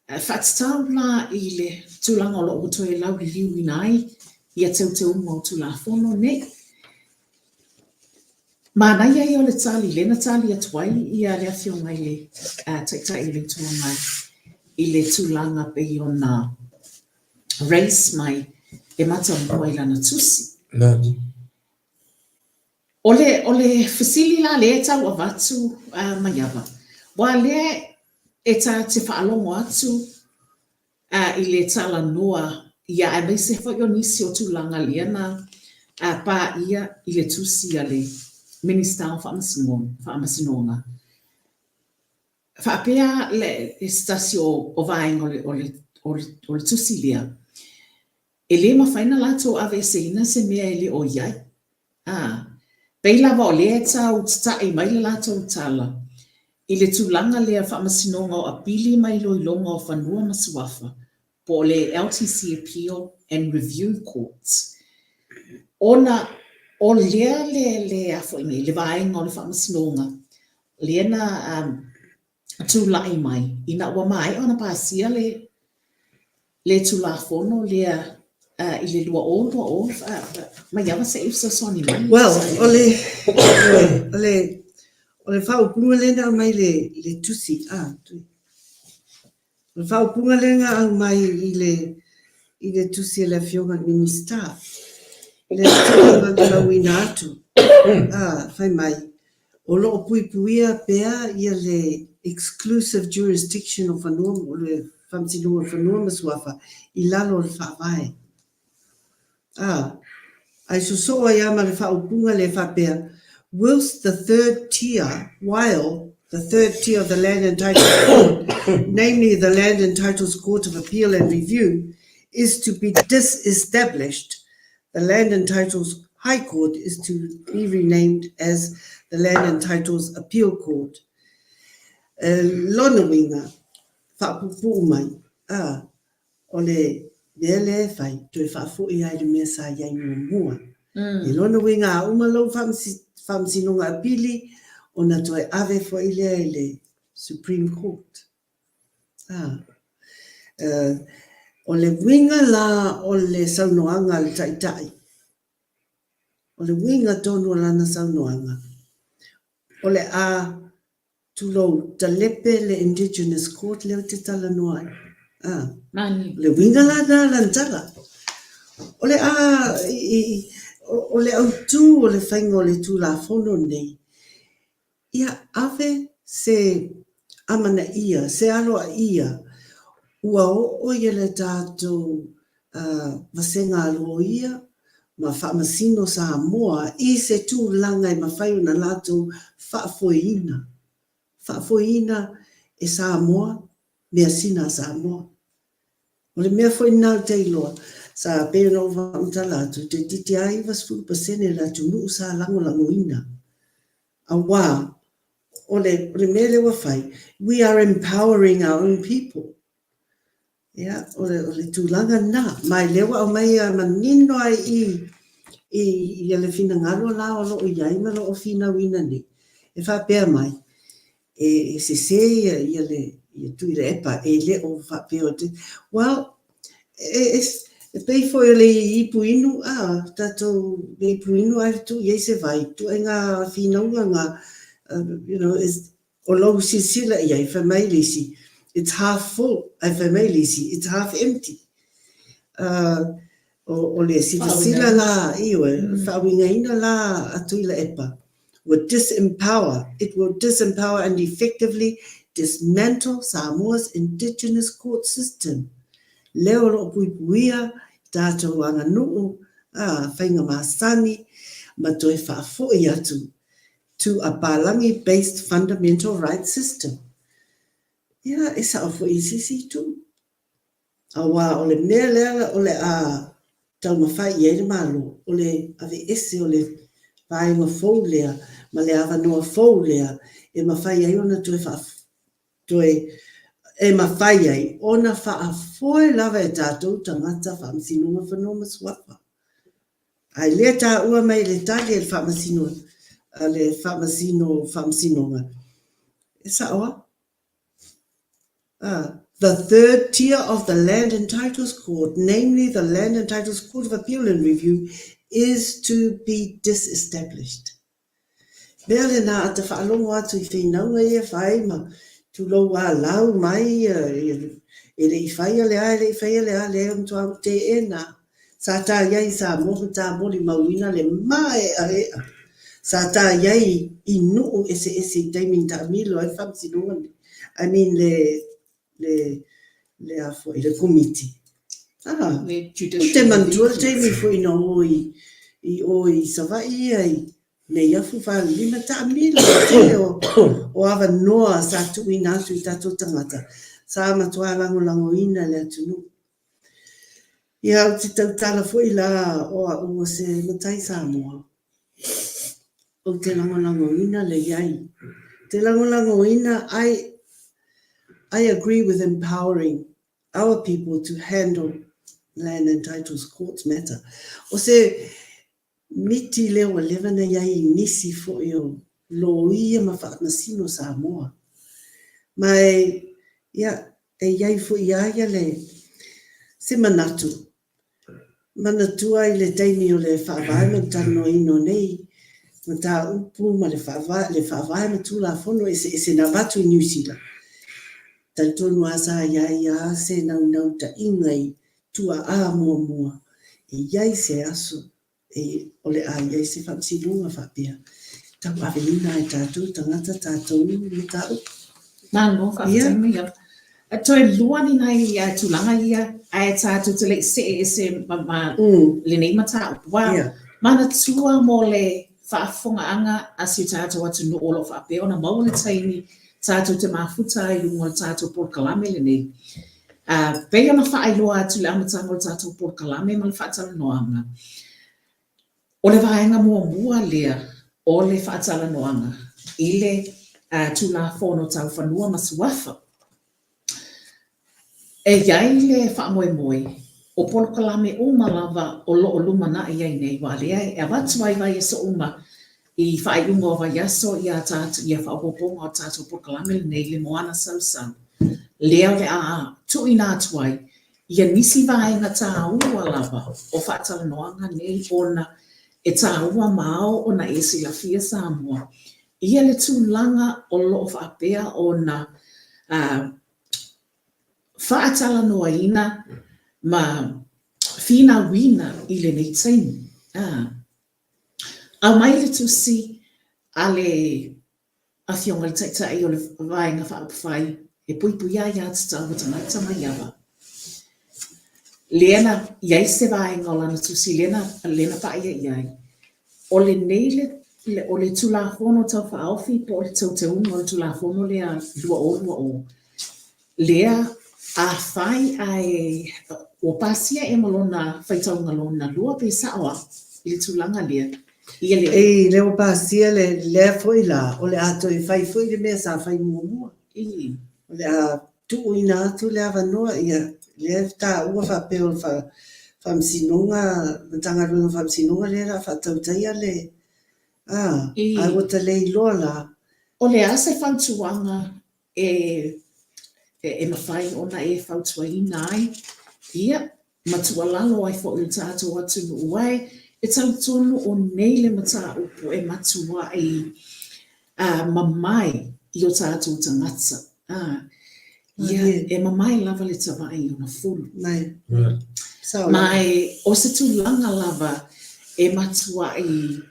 D: Faatatau la i le tulaga o lo o ua toe lauliliuina ai ia teuteuga o Tulafono nei. Manaia ia o le tali lea na tali atu ai ia le Afioga i le Taitai o le Itu Agai i le tulaga pei ona raise mai e matamua i lana tusi.
B: Nani.
D: O le, o le fesili la lea e tau avatu Maiava, aua lea e ta te faalogo atu i le talanoa ia aemaise foi o nisi o tulaga lea na paia i le tusi a le Minisita o Faamasinoga, faapea le, se tasi o vaega o le, o le, o le tusi lea, E le mafai ona latou aveeseina se mea e le o i ai. A, pei lava o lea e tau tataʻi mai le latou tala i le tulaga lea Faamasinoga o Apili ma Iloiloga o Fanua ma Suafa po o le LTC Appeal and Review Court ona o lea le, le a foi nei, le vaega o le Faamasinoga lea na tulai mai ina ua maea ona pasia le le Tulafono lea i le 2020, Maiava se i fesoasoani mai.
C: Well, o le, o le, o le faaupuga lea na aumai le, le tusi, ah, o le faaupuga lea na aumai i le, i le tusi a le Afioga i le Minisita, le tulaga na lauina atu, ah, fai mai, O lo o puipuia pea ia le exclusive jurisdiction o fanua, o le Faamasinoga o Fanua ma Suafa i lalo o le Faavae. Ā, ae sosoo ai lava ma le faaupuga lea faapea, whilst the third tier, while the third tier of the Land and Titles Court, namely the Land and Titles Court of Appeal and Review, is to be disestablished, The Land and Titles High Court is to be renamed as the Land and Titles Appeal Court. E lona uiga, faapupuu mai, ā, o le mea lea e fai, toe faafoi ai le mea sa i ai muamua. I lona uiga, a uma lou faamasinoga apili, ona toe ave foi lea i le Supreme Court. O le uiga la o le saunoaga a le Taitai, o le uiga tonu o lana saunoaga, o le a tulou talepe le Indigenous Court lea ou te talanoa ai. O le uiga la lena o lana tala. O le a, o le autu o le faiga o le Tulafono lenei, Ia ave se amanaia, se aloaia, ua oo ia le tatou vasega a loia ma faamasino Samoa i se tulaga e mafai ona latou faafoeina, faafoeina e Samoa measina a Samoa. O le mea foi lena ou te iloa, sa pei ona ou faamatala atu, toeitiiti lava 90% o le atunuu sa lagolagoina. Aua o le, o le mea lea ua fai, we are empowering our own people. Ia, o le, o le tulaga lena. Ma lea ua aumai manino ai i, i, i le finagalo la o lo o i ai ma lo o finauina nei, e faapea mai, e, e sese ia, ia le ia Tuilaepa, e le o faapea o te... Well, e, e, e pei foi o le ipu inu, a, tatou le ipu inu ae tuu i ai se vai, ituaiga finauga na, you know, is, o lou silasila i ai, fai mai le isi, it's half full, ae fai mai le isi, it's half empty. O, o le silasila la, ioe, faauigaina la a Tuilaepa, will disempower, it will disempower and effectively dismantle Samoa's indigenous court system. Lea o lo o puipuia i tatou aganuu, ā, faiga masani, ma toe faafoi atu to a Palangi-based fundamental rights system. Ia, e sao foi i se isi itu. Aua o le mea lea o le a taumafai i ai le Malo, o le aveese o le vaega fou lea ma le avanoa fou lea e mafai ai ona toe toe e mafai ai ona faafoe lava e tatou tagata Faamasinoga Fanua ma Suafa. Ae lea taua mai i le tali a le Faamasino a le Faamasino Faamasinoga, e sao lava. The third tier of the Land and Titles Court, namely the Land and Titles Court of Appeal and Review, is to be disestablished. Mea lena a te faalogo atu i whinauga ia whai ma tulou a lau mai e le i whaia le a, e le i whaia le a, le o matua u te e nā. Sa tā i ai i Samoa ma tā molimauina le māeʻaeʻa. Sa tā i ai i nuʻu eseese i taimi na taamilo ai le faamasinoga nei, I mean le, le, le a foi, le komiti. Ah, ou te manatua le taimi foi na o i, i o i Savaii ia i Neiafu Falelima taamilo le tele o, o avanoa sa tuuina atu i tatou tagata. Sa matua lagolagoina le atunuu. Ia, ou te tautala foi la o au o se matai Samoa. Ou te lagolagoina le iai. Te lagolagoina, I, I agree with empowering our people to handle land and titles courts matter. O se miti lea ua leva na iai i nisi foi o loia ma faamasino Samoa. Ma e, ia, e iai foi ia ia le, se manatu, manatua i le taimi o le faavae ma le talanoaina o nei mataupu ma le faavae, le faavae ma Tulafono eseese na avatu i Niu Sila. Talitonu lava sa iai lava se naunautaiga i tuaā muamua e i ai se aso e o le a i ai se faamasinoga faapea e tauaveina e tatou tagata tatou mataupu.
D: Malo, faafetai mai lava. Toe lua ni nai tulaga ia ae tatou te le i see ese ma lenei mataupu. Ua manatua mo le faafofogaaga a si o tatou atunuu o lo o faapea ona maua le taimi tatou te mafuta ai i luga o le tatou polokalame lenei. A pei ona faailoa atu i le amataga o le tatou polokalame ma le faatalanoaga, o le vaega muamua lea o le faatalanoaga i le Tulafono Tau Fanua ma Suafa. E i ai le faamoemoe o polokalame uma lava o lo o lumanai ai nei, aua lea e avatu ai vaiaso uma i faaiuga o vaiaso ia tatou ia faaopoopoga o tatou polokalame lenei le Moana Sausau, lea o le a tuuina atu ai ia nisi vaega tāua lava o faatalanoaga nei ona e tāua ma ao ona e silafia Samoa ia le tulaga o lo o faapea ona faatalanoaina ma finauina i lenei taimi. Aumai le tusi a le Afioga i le Taitai o le Vaega Faaupufai e puipuia ai aiatatau a tagata maiava. Lea na i ai se vaega o lana tusi lea na, lea na paia i ai, o lenei le, o le Tulafono Tau Faaofi po o le teuteuga o le Tulafono lea 2020, lea afai ae ua pasia ea ma lona faitauga lona lua pe sao a i le tulaga lea, ia le.
C: Ei, lea ua pasia le, lea foi la, o le a toe fai foi le mea sa fai muamua. O le a tuuina atu le avanoa, ia, lea e taua faapea o le Faamasinoga, Matagaluega o Faamasinoga lea o le a faatautaia le, a, ae ua ta le iloa la.
D: O le a se fautuaga e e mafai ona e fautuaina ai, ia, ma tuualalo ai foi i lo tatou atunuu ai, e talitonu o nei le mataupu e matuai mamae i o tatou tagata. Ia, e mamae lava le tavae i ona fulu. Ma e o se tulaga lava e matuai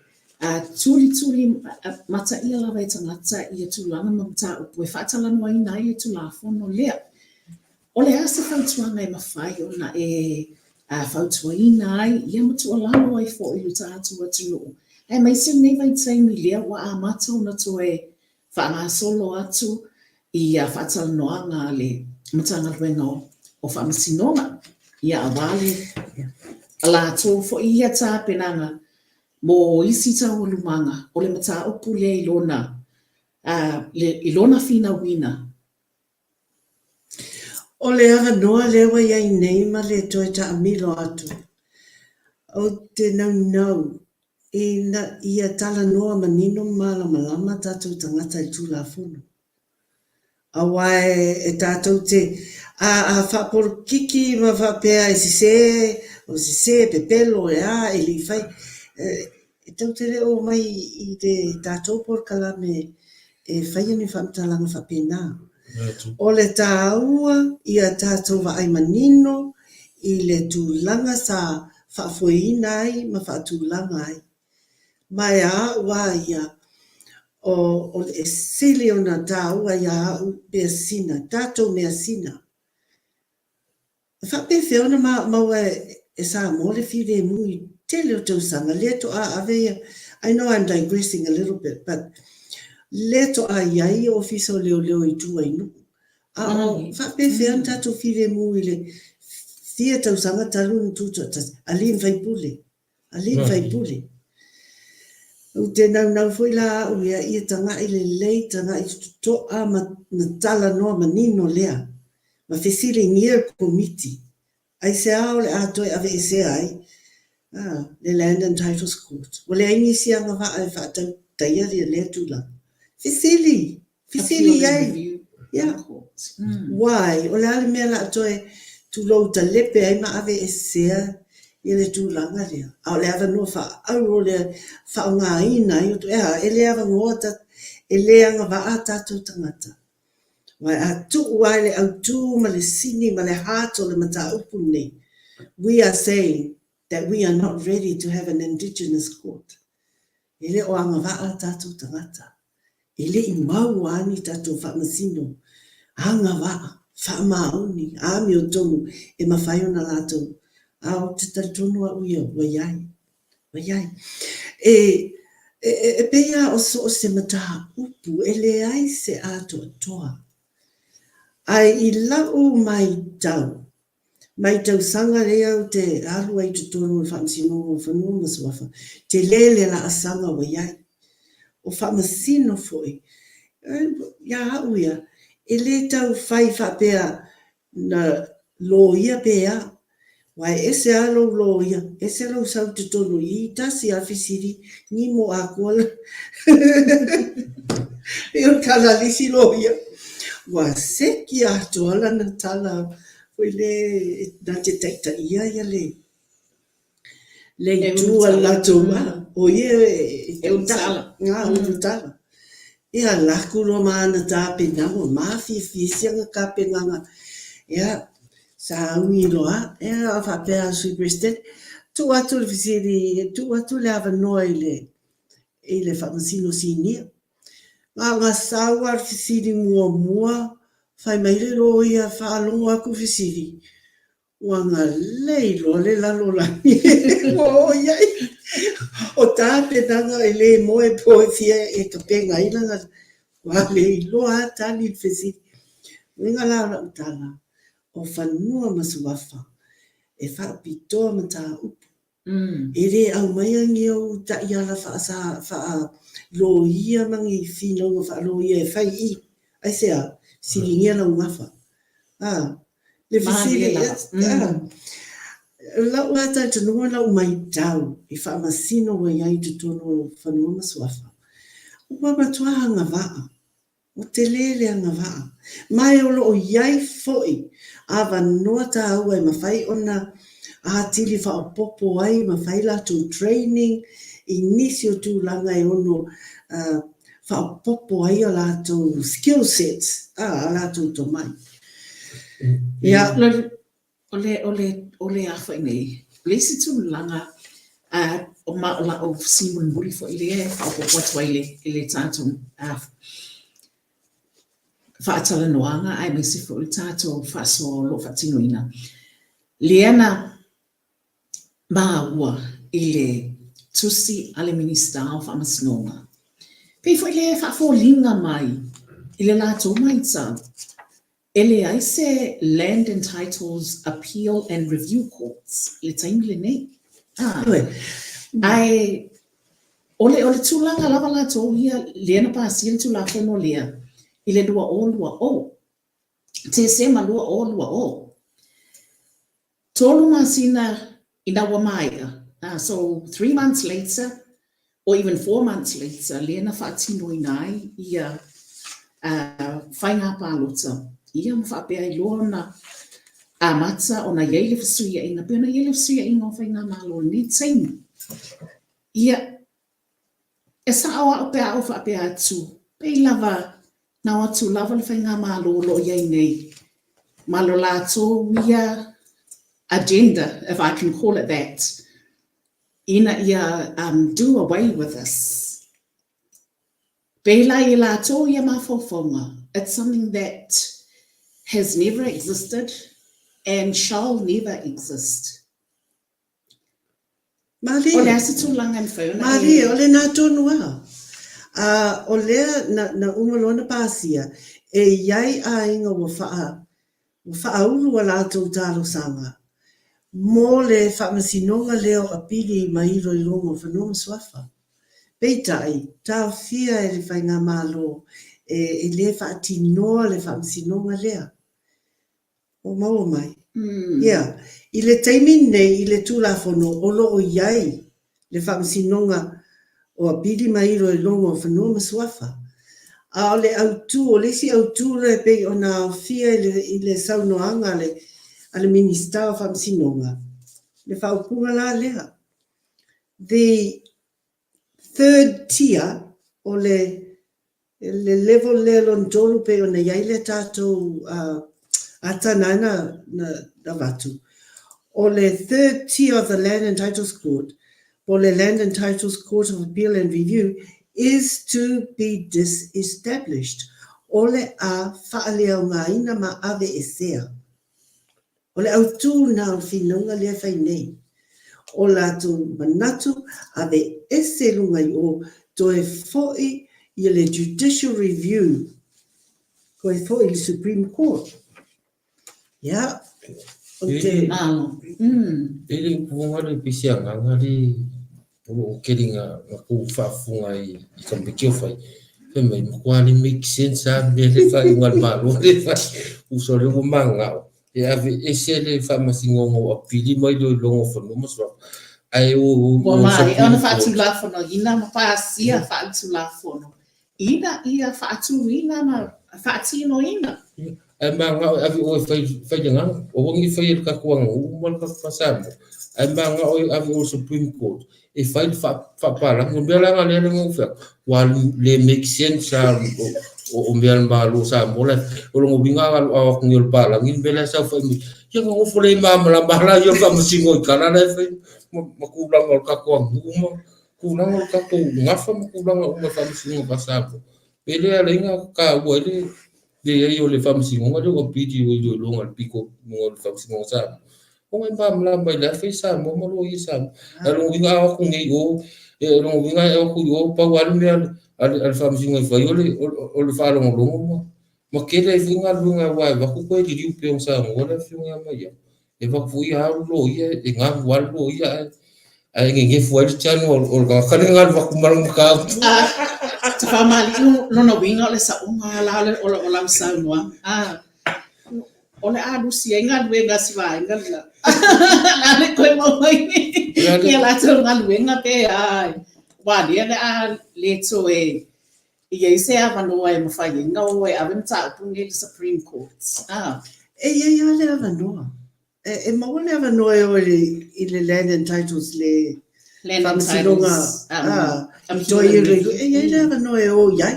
D: tulituli mataia lava e tagata ia tulaga ma mataupu e faatalanoaina ai le Tulafono lea. O le a se fautuaga e mafai ona e fautuaina ai ia ma tuualalo ai foi i lo tatou atunuu, aemaise lenei vaitaimi lea ua amata ona toe faagasolo atu i faatalanoaga a le Matagaluega o Faamasinoga, ia aua le latou foi ia tapenaga mo isi taualumaga o le mataupu lea i lona, i lona finauina.
C: O le avanoa lea ua i ai nei ma le toe taamilo atu, ou te naunau ina ia talanoa manino ma malamalama tatou tagata i le Tulafono. Aua e tatou te a a faapolokiki ma faapea e sese, o sese, pepelo, e a, e le i fai, e tou te le o omai i le tatou polokalame e faia ni faamatalaga faapena. O le taua ia tatou vaai manino i le tulaga sa faafoeina ai ma faatulaga ai. Ma e a au a ia, o, o le sili ona taua ia au measina, tatou measina. E faapefea ona maua e Samoa le filemu i tele o tausaga lea toa ave ia, I know I'm digressing a little bit, but lea toa i ai ia ofisa o leoleo i tua i nuu. A o faapefea ona tatou filemu i le fia tausaga talu ona tutoatasi, alii ma faipule. Alii ma faipule. Ou te naunau foi la au ia, ia taga'i lelei, taga'i toto'a ma talanoa manino lea, ma fesiligia le Komiti, aisea o le a toe aveesea ai le Land and Titles Court? Ua leai nisi agavaa e faatautaia lea tulaga. Fesili! Fesili i ai. Yeah. Why? O le a le mea la toe tulou talepe ai ma aveesea ia le tulaga lea? A o le avanoa faaauro lea faaaogaina ai o e a, e le avanoa ta, e le agavaa tatou tagata. Aua a tuu lava i le autū ma le sini ma le heart o le mataupu lenei, we are saying that we are not ready to have an indigenous court. E le o agavaa tatou tagata. E le i maua lava ni tatou faamasino agavaa, faamaoni, amiotonu e mafai ona latou, a ou te talitonu au ia ua i ai, ua i ai. E, e, e pei lava o so o se mataupu e leai se atoatoa. Ae i lau maitau, Mai tausaga lea ou te alu ai i totonu o le Faamasinoga o Fanua ma Suafa, tele le laasaga ua i ai. O faamasino foi, ia au ia, e le tau fai faapea na loia pe a, aua e ese lava lou loia, ese lou sau i totonu i i, tasi lava fesili, nimo atoa le pei o le tala a le isi loia, ua seki atoa lana tala foi le na te taitaia ia le le itu a le latou a o ia e taitala nga ulutala ia laku loa ma ana tapenaga ua mafiafia siana tapenaga ia sa ui loa ia a faapea a Sui President tuu atu le fesili tuu atu le avanoa i le i le Faamasino Sinia. Na ona sau lava le fesili muamua, fai mai le loia, faalogo atu fesili. Ua agalelei loa le lalolagi ua oo i ai. O tapenaga e le moe po e fia e tapena ai lana ua le iloa lava tali i le fesili. Uiga la o lau tala, o fanua ma suafa e faapitoa mataupu. E le aumaia ni ou taiala faa-loia ma ni finauga faa-loia e fai i i. Aisea? Fesiligia lau gafa. A, le fesili, a, lau lava talitonuga, lau maitau i faamasino ua i ai i totonu o fanua ma suafa, ua matua agavaa. Ua tele le agavaa, ma e o lo o i ai foi avanoa taua e mafai ona atili faaopoopo ai ma fai latou training i nisi o tulaga e ono faaopoopo ai a latou skill sets, a latou tomai. Ia.
D: O le, o le, o le a foi nei, o le isi tulaga, ma o la'u fesili mulimuli foi lea e faaopoopo atu ai i le tatou faatalanoaga aemaise foi o le tatou faasoa o lo o faatinoina, lea na maua i le tusi a le Minisita o Faamasinoga, pei foi lea e faafoliga mai i le latou matau E leai se Land and Titles Appeal and Review Courts i le taimi lenei. Ae o le o le tulaga lava latou ia lea na pasia le Tulafono lea i le 2020, Tesema 2020. 3 masina ina ua maea, so 3 months later or even 4 months later lea na faatinoina ai ia faiga palota, ia ma faapea ai loa ona amata ona i ai le fesuiaiga, pei ona i ai le fesuiaiga o faigamalo i lenei taimi. Ia, E sao au pe a ou faapea atu, pei lava na o atu lava le faigamalo o lo o i ai nei ma lo latou ia agenda, if I can call it that, ina ia do away with this. Pei la i latou ia mafaufauga, it's something that has never existed and shall never exist.
C: Malie.
D: O le a se tulaga e mafai ona e.
C: Malie, o lena tonu lava. A, o lea na, na uma loa ona pasia, e i ai aiga ua faa, ua faaulu a latou talosaga mo le faamasinoga lea o apili ma iloiloga o fanua ma suafa. Peitai, taofia e le Faigamalo e, e le faatinoa le faamasinoga lea. Ua maua mai. Ia, i le taimi lenei i le Tulafono o lo o i ai le Faamasinoga o Apili ma Iloiloga o Fanua ma Suafa. A o le autu, o le isi autu lea e pei ona aofia i le, i le saunoaga a le, a le Minisita o Faamasinoga, le faaupuga la lea, the third tier o le Le level lea lona tolu pei ona i ai le tatou atana na avatu, o le third tier of the Land and Titles Court, po o le Land and Titles Court of Appeal and Review is to be disestablished, o le a faaleaogaina ma aveesea. O le autū lena o le finauga lea e fai nei. O latou manatu aveese luga i o, toe foi i le Judicial Review, toe foi i le Supreme Court. Ia, o te...
B: E le upu le pei se agaga le O lo o keli nga kou faafofoga i ka mea fai. Fai mai, matua le make sense a mea le faaiuga a le Malo le fai. Uso le ua mangao e aveese le faamasinoga o apili mai iloiloga o fanua ma suafa. Ae o
D: o Ua maea ona faatulafonoina ma pasia faaletulafono ina ia faatuina ma faatinoina.
B: Ae manao e ave oe e fai, fai le gaga. Aua ne i faia e le tatou aganuu ma le tatou faa-Samoa. Ae manao e ave oe i le Supreme Court e fai le faapalagi. O le mea la lena lea na ou fai atu, ua le make sense lava o mea a le Malo o Samoa la e fai. O lona uiga a o atu nei o le palagi le mea la e saofai mai, ia na nofo le malamalama la ia o le faamasino i tala la e fai ma tulaga o le tatou aganuu ma tulaga o le tatou gafa ma tulaga uma i faamasinoga faa-Samoa. Pe le ala ai na taua ai le leai o le faamasinoga lea ua pili o iloiloga a le pito i luga o le faamasinoga Samoa. Ona e malamalama i le a fai Samoa ma loia Samoa. A o lona uiga a o atu nei i o, o lona uiga e o atu i o, pau lava le mea a le Faamasinoga e fai o le faalogologo ma ma tele ai foi galuega aua e avatu toe liliu pei ona saunoa le Afioga ia Maiava. E avatu foi ia alu loia, e galu lava le loia ae ae nenefu ai le tino o le tagata lea na alu atu ma lana mataupu.
D: Tafamalii lona uiga o le saoga la o lau saunoaga. O le a lusi ai galuega a si vaega lela. O le a le toe maua ai ia latou galuega pe a, aua lea o le a le toe i ai se avanoa e mafai ai ona o e ave mataupu nei i le Supreme Court.
C: A. E i ai lava le avanoa. E maua le avanoa e o i le Land and Titles, le Faamasinoga, a, i toe iloilo, e i ai le avanoa e o i ai.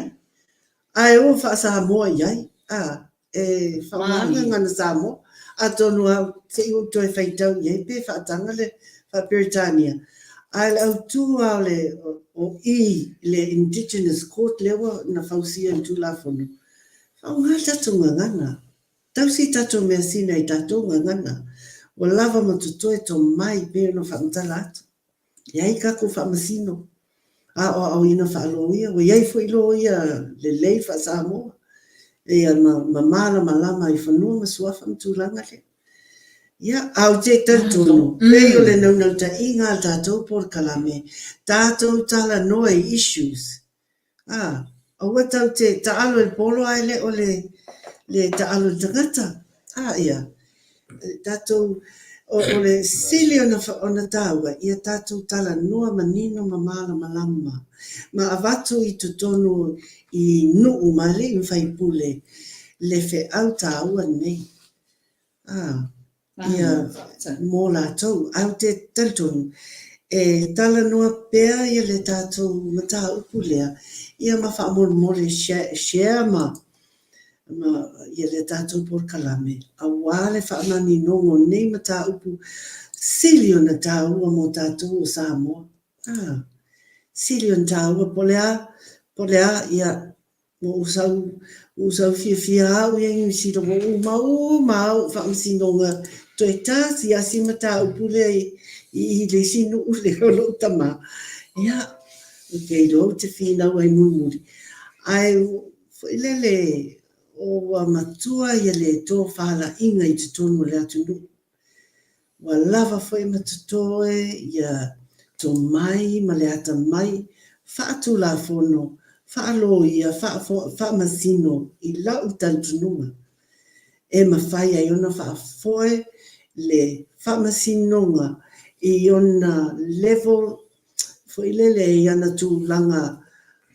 C: A e o faa-Samoa i ai, a, e faaaoga le gagana Samoa. Atonu lava se i ou toe faitau i ai pe faataga le faa-Peretania. A e le autu lava o le o i le Indigenous Court lea ua na fausia i le Tulafono, faaaoga le tatou gagana. Tausi tatou measina i tatou gagana. Ua lava ma totoe tomai pei ona faamatala atu. E ai tatou faamasino, aoaoina faaloia, ua i ai foi loia lelei faa-Samoa, ia ma, ma malamalama i fanua ma suafa ma tulaga lea. Ia, a ou te talitonu, pei o le naunautaiga a le tatou polokalame, tatou talanoa i issues A, aua tau te taalo i le polo ae le o le, le taalo i le tagata. A, ia, tatou, o, o le sili ona, ona tāua, ia tatou talanoa manino ma malamalama, ma avatu i totonu i nuu ma alii ma faipule le feau tāua lenei. A, ia, mō lātou. Ae ou te talitonu, e talanoa pea ia le tātou mataupu lea, ia ma faamolemole share ma, ma ia le tātou polokalame, auā le faamaninoga o nei mataupu sili ona tāua mō tātou o Samoa. A, sili ona tāua, po o le a, po o le a, ia, Ua ou sau, ua ou sau fiafia au ia i Niu Sila, ua uma uma au faamasinoga toe tasi lava si mataupu lea i, i le isi nuu lea o lou tama. Ia, ou te iloa ou te finau ai mulimuli. Ae foi lele, ua matua ia le tofalaiga i totonu o le atunuu. Ua lava foi ma totoe ia tomai ma le atamai faatulafono, faaloia, faamasino i lau talitonuga e mafai ai ona faafoe le faamasinoga i ona level foi lele i ana tulaga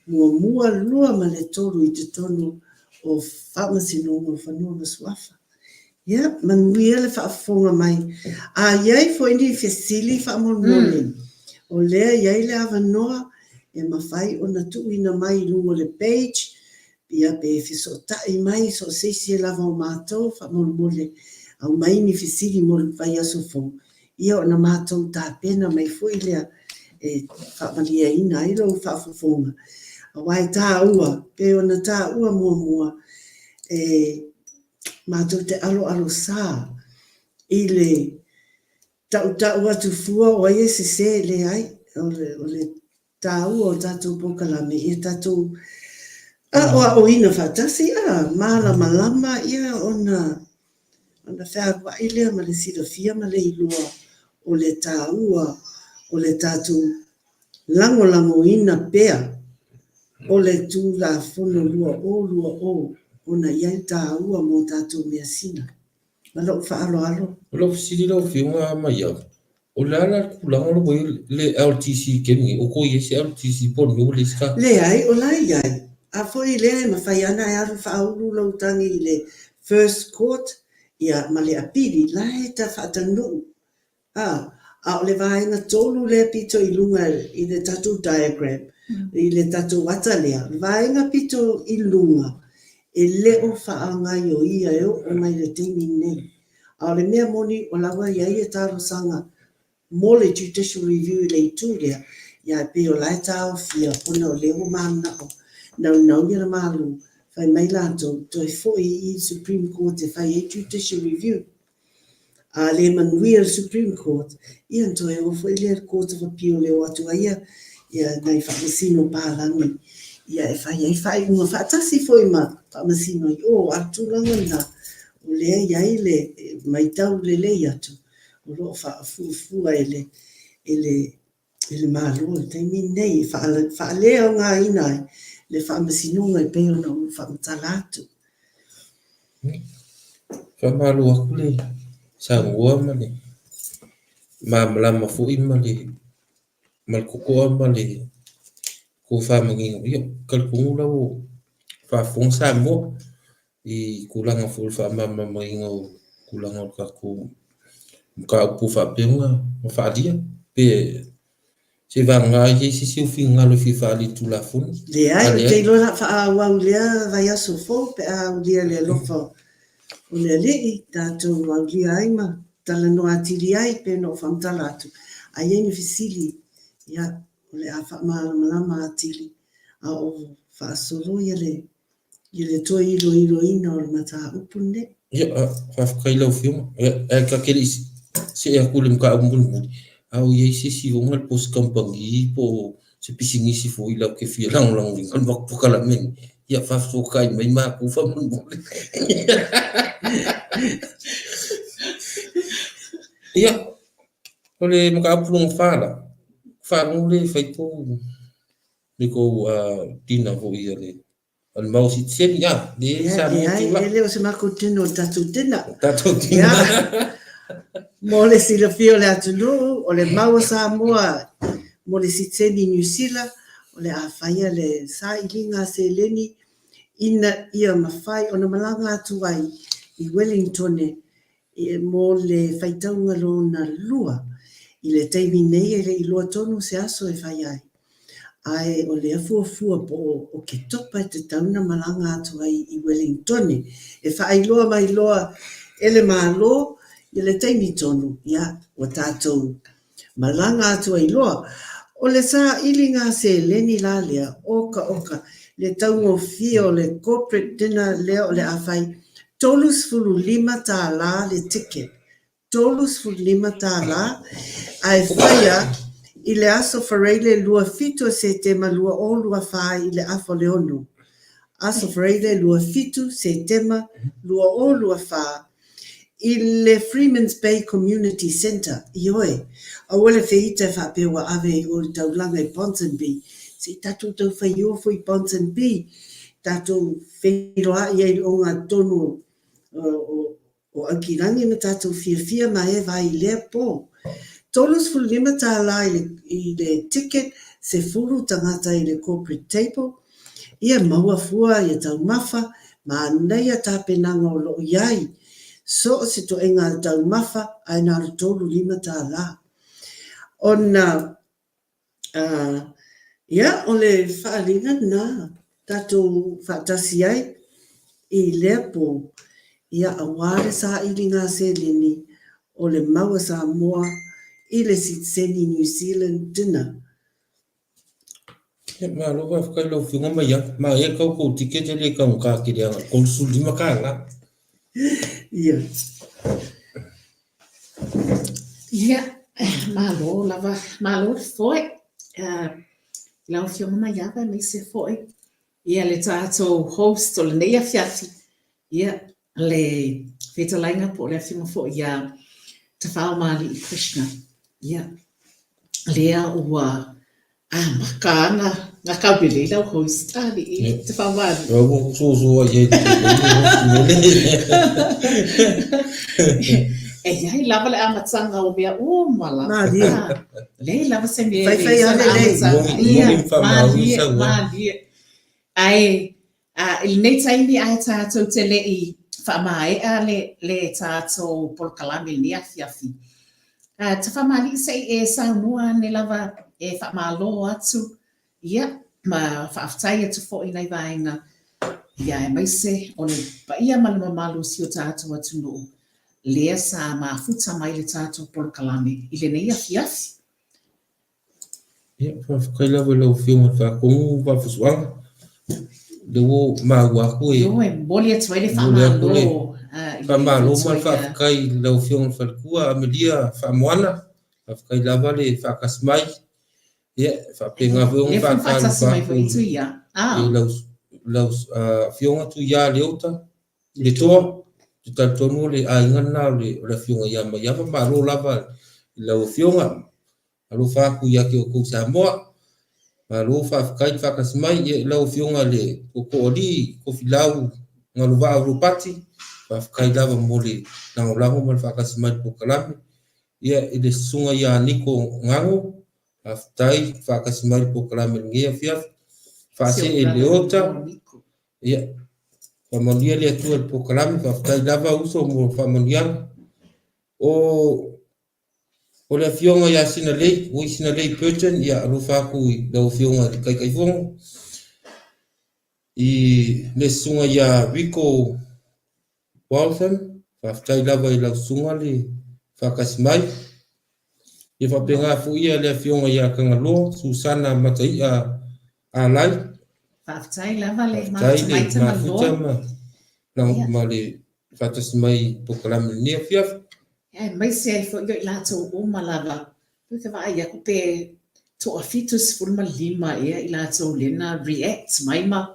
C: muamua, lua ma le tolu i totonu o faamasinoga o fanua ma suafa. Ia, manuia le faafofoga mai. A i ai foi ni fesili faamolemole, o lea e i ai le avanoa e mafai ona tuuina mai i luga o le page, ia pe fesootai mai so o se isi lava o matou faamolemole, aumai ni fesili mo le vaiaso fou, ia ona matou tapena mai foi lea e faamalieina ai lou faafofoga. Aua e taua, pei ona taua muamua, e matou te aloalosa i le tautau atu fua o ai e sese, leai, o le, o le taua o tatou polokalame ia tatou aoaoina faatasi, a malamalama ia ona ona fealuai lea ma le silafia ma le iloa o le taua o le tatou lagolagoina pea o le Tulafono 2020 ona i ai taua mo tatou measina. Ma lou faaaloalo.
B: O lau fesili lau Afioga Maiava, o le a la le tulaga lea ua i ai le LTC i le taimi nei? O toe i ai se LTC po o le mea ua leai se tatou?
C: Leai, o la e i ai. A foi lea e mafai ana e alu faaulu lou tagi i le First Court ia ma le apili, la e ta faatanuu A, a o le vaega tolu lea pito i luga i le tatou diagram, i le tatou ata lea, o le vaega pito i luga, e le o faagaioia e oo mai i le taimi lenei. A o le mea moni, o la ua i ai le talosaga mo le judicial review i le itu lea, ia e pei o la e taofia ona o lea ua mananao naunau ia le Malo, fai mai latou, toe foi i Supreme Court e fai ai judicial review. A le manuia le Supreme Court, ia ona toe o foi lea i le Court of Appeal e o atu ai ia, ia nai faamasino palagi ia e fai ai faaiuga faatasi foi ma faamasino i o. A o le tulaga lena, o lea e i ai le matau lelei atu o lo o faafuafua e le, e le i le Malo i le taimi lenei e faaleaogaina ai le faamasinoga e pei ona ou faamatala atu.
B: Faamalo atu le saunoa ma le malamalama foi ma le ma le totoa ma le tofa manino. Ia, talitonu la ua faafofoga Samoa i tulaga foi o le faamalamalamaina o tulaga o le tatou mataupu faapea ona faaalia pe seivagana ai i ai se isi ou finagalo e fia faaalia i le Tulafono.
C: Leai, ou te iloa o le a faaauau i lea vaiaso fou pe a aulia le alofa o le Alii, tatou aulia ai ma talanoa atili ai pei ona ou faamatala atu. A i ai ni fesili, ia, o le a faamalamalama atili a o faasolo ia le i le toe iloiloina o le mataupu lenei.
B: Ia, faafetai i lau Afioga. Ia, ae ta te le i see atu i le mataupu mulimuli, a o i ai se isi ona po o se kamupani po o se pisinisi foi latou te fia lagolagoina le matou polokalame lenei, ia faafesootai mai matou faamolemole. Ia, o le mataupu lona fa la, faalogo lea e fai tou le tou dinner foi a le a le Mau Sitiseni, a, le
C: sa mo tula. E le o se makou dinner, o le tatou dinner.
B: O tatou dinner.
C: Mo le silafia o le atunuu, o le Mau a Samoa mo le Sitiseni i Niu Sila, o le a faia le sailiga a seleni ina ia mafai ona malaga atu ai i Wellingtone mo le faitauga lona lua. I le taimi nei e le i iloa tonu se aso e fai ai, ae o lea fuafua po o Oketopa e tatau ona malaga atu ai i Welingtone. E faailoa mai loa e le Malo i le taimi tonu, ia, ua tatou malaga atu ai loa. O le sailiga seleni la lea, oka oka, le taugofie o le corporate dinner lea o le a fai, $35 le ticket, $35, ae faia i le aso Faraile 27 o Setema 2024 i le afa o le ono. Aso Faraile 27 Setema 2024 i le Freemans Bay Community Centre. Ioe, aua le feita e faapea ua ave i o i le taulaga i Ponsonby. Se i tatou tau fai o foi i Ponsonby, tatou feiloai ai i le ogatotonu o o Aukilani ma tatou fiafia ma eva ai i lea po. $35 tala i le, i le ticket, sefulu tagata i le corporate table, ia maua fua ia taumafa, manaia tapenaga o lo o i ai. So o se toega taumafa ae na o le 35 tala. Ona Ia, o le faaaliga lena tatou faatasi ai i lea po, ia, aua le sailiga seleni o le mau a Samoa i le sitiseni New Zealand Dinner.
B: Ia, malo faafetai i lau Afioga Maiava. Manaia le tau tou ticket e le taugata tele agai $35.
C: Ia.
D: Ia, malo lava, malo le foe. Lau Afioga Maiava aemaise foi ia le tatou host o lenei afiafi, ia, le fetalaiga po o le afioga foi ia Tafaomalii Krishna. Ia, lea ua amata ana gakau lelei lau host alii Tafaomalii.
B: Ua ou soso ai i ai
D: E i ai lava le amataga o mea uma lava.
C: Malie.
D: Leai lava se mea e
C: Faifai lava lelei.
D: Ia, malie, malie. Ae i lenei taimi ae tatou te le i faamaea le, le tatou polokalame i lenei afiafi. Tafamalii se i e saunoa ane lava e faamalo atu, ia, ma faafetai atu foi i nai vaega, ia, aemaise o le paia ma le mamalu o si o tatou atunuu lea sa mafuta mai le tatou polokalame i lenei afiafi.
B: Ia, faafetai lava i lau Afioga i le Faatonu Vaafusuaga. Lea ua maua atu e...
D: Ioe, momoli atu ai le faamalo i le
B: Faamalo ma le
D: fautuaina.
B: faafetai i lau Afioga i le Faletua Amelia Faamoana, faafetai lava le faatasi mai. Ia, e faapena foi ona
D: Lea foi
B: faatalofa
D: faatasi mai
B: atu
D: foi Tuia.
B: i
D: Ah.
B: lau, lau Afioga Tuia Leota Letoa, ou te talitonu o le aiga lena o le, o le Afioga ia Maiava. Malo lava i lau Afioga. Alofa atu ia te outou Samoa. Malo faafetai le faatasi mai. Ia, i lau Afioga i le Tootooalii Tofilau Galuva'a Ropati, faafetai lava mo le lagolago ma le faatasi mai i le polokalame. Ia, i le Susuga ia Niko Gago, faafetai faatasi mai i le polokalame i lenei afiafi.
D: Si ou
B: Faasee
D: brother
B: Leota,
D: in-law Niko.
B: ia, faamanuia le Atua i le polokalame. Faafetai lava uso mo le faamanuiaga. O O le Afioga ia Sinalei, oi Sinalei Burton, ia alofa atu i lau Afioga i le Taitaifono, i le Susuga ia Rico Waltham, faafetai lava i lau susuga le faatasi mai. Ia faapena foi ia le Afioga ia Tagaloa Susana Mataia Alai.
D: Faafetai lava le
B: Faafetai
D: mafuta mai
B: le
D: Tagaloa.
B: mafuta ma, ma le faatasi mai i polokalame i lenei afiafi.
D: Aemaise ai foi o i latou uma lava, pei ka vaai aku pe toa 75 ea i latou lea na react mai ma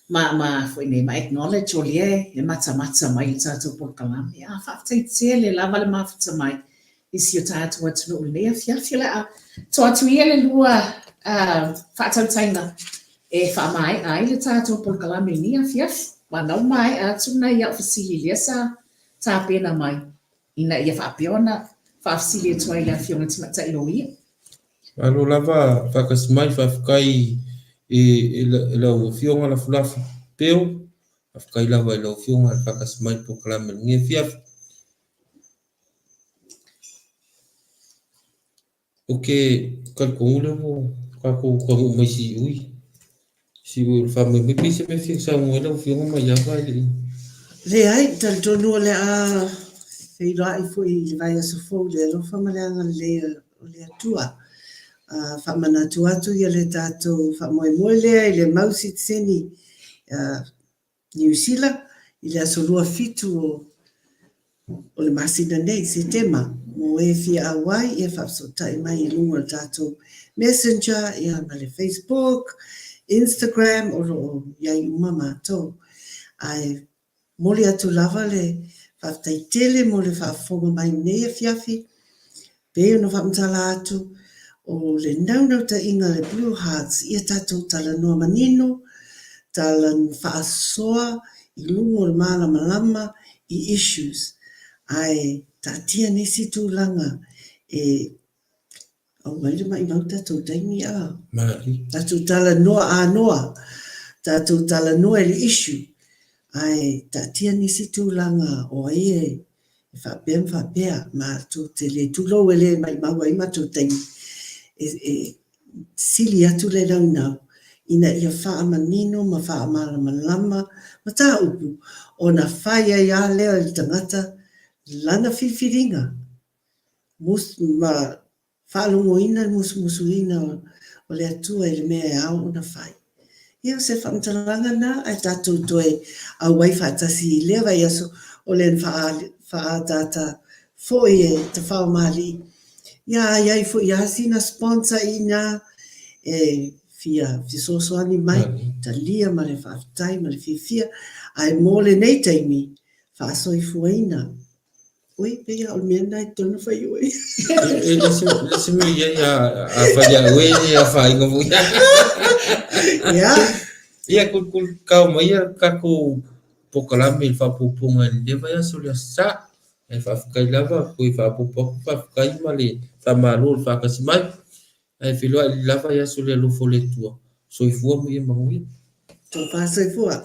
D: ma ma foi nei ma acknowledge o lea e matamata mai i le tatou polokalame. A faafetai tele lava le mafuta mai i si o tatou atunuu i lenei afiafi. O le a to atu ia le lua faatautaiga e faamaea ai le tatou polokalame i lenei afiafi. Aua na ua maea atu nai au fesili lea sa tapena mai ina ia faapea ona faafesili atu ai i le Afioga i le Tamaitai Loia.
B: Malo lava faatasi mai, faafetai i lau Afioga Lafulafu Peo, faafetai lava i lau Afioga le faatasi mai i le polokalame i lenei afiafi. Ou te talitonu lea ua tatou taunuu mai i siui, siui o le faamoemoe. Pei se mea e fia saunoa ai lau Afioga Maiava e le i...
C: Leai, e talitonu o le a feiloai foi i le vaiaso fou i le alofa ma le agalelei o le Atua. Faamanatu atu ia le tatou faamoemoe lea i le mau sitiseni Niu Sila i le aso 27 o le masina nei, Setema, mo e fia auai, ia faafesootai mai i luga o le tatou Messenger ia ma le Facebook, Instagram, o lo o i ai uma matou. Ae momoli atu lava le faafetai tele mo le faafofoga mai i lenei afiafi, Pei ona faamatala atu, o le naunautaiga a le Blue Hearts ia tatou talanoa manino, tala faasoa i luga o le malamalama i issues, ae taatia nisi tulaga e auai le maimau tatou taimi a. Tatou talanoa anoa, tatou talanoa i le issue, ae taatia nisi tulaga o ai e e faapea ma faapea, matou te le tulou e le maimau ai matou taimi e, e sili atu le naunau ina ia faamanino ma faamalamalama mataupu ona fai ai lava lea e le tagata lana filifiliga ma faalogoina le musumusuina o le Atua i le mea e ao ona fai. Ia, o se faamatalaga lena, ae tatou toe auai faatasi i lea vaiaso o lea na faaataata foi e Tafaomalii. Ia, a i ai foi lava sina sponsor i ina e fia fesoasoani mai, talia ma le faafetai ma le fiafia, ae mo lenei taimi, faasoifuaina Oi, pei lava o le mea lena e tatau ona fai oe.
B: E le se mea i ai a fai ia oe e afaina foi.
C: Ia.
B: Ia, kau mai ia tatou polokalame i le faaopoopoga i lenei vaiaso le Aso Sa. Ae faafetai lava, toe faaopoopo atu faafetai ma le faamalo i le faatasi mai. Ae feiloai lava i aso le alofa o le Atua. Soifua ma ia manuia.
C: Tofa soifua.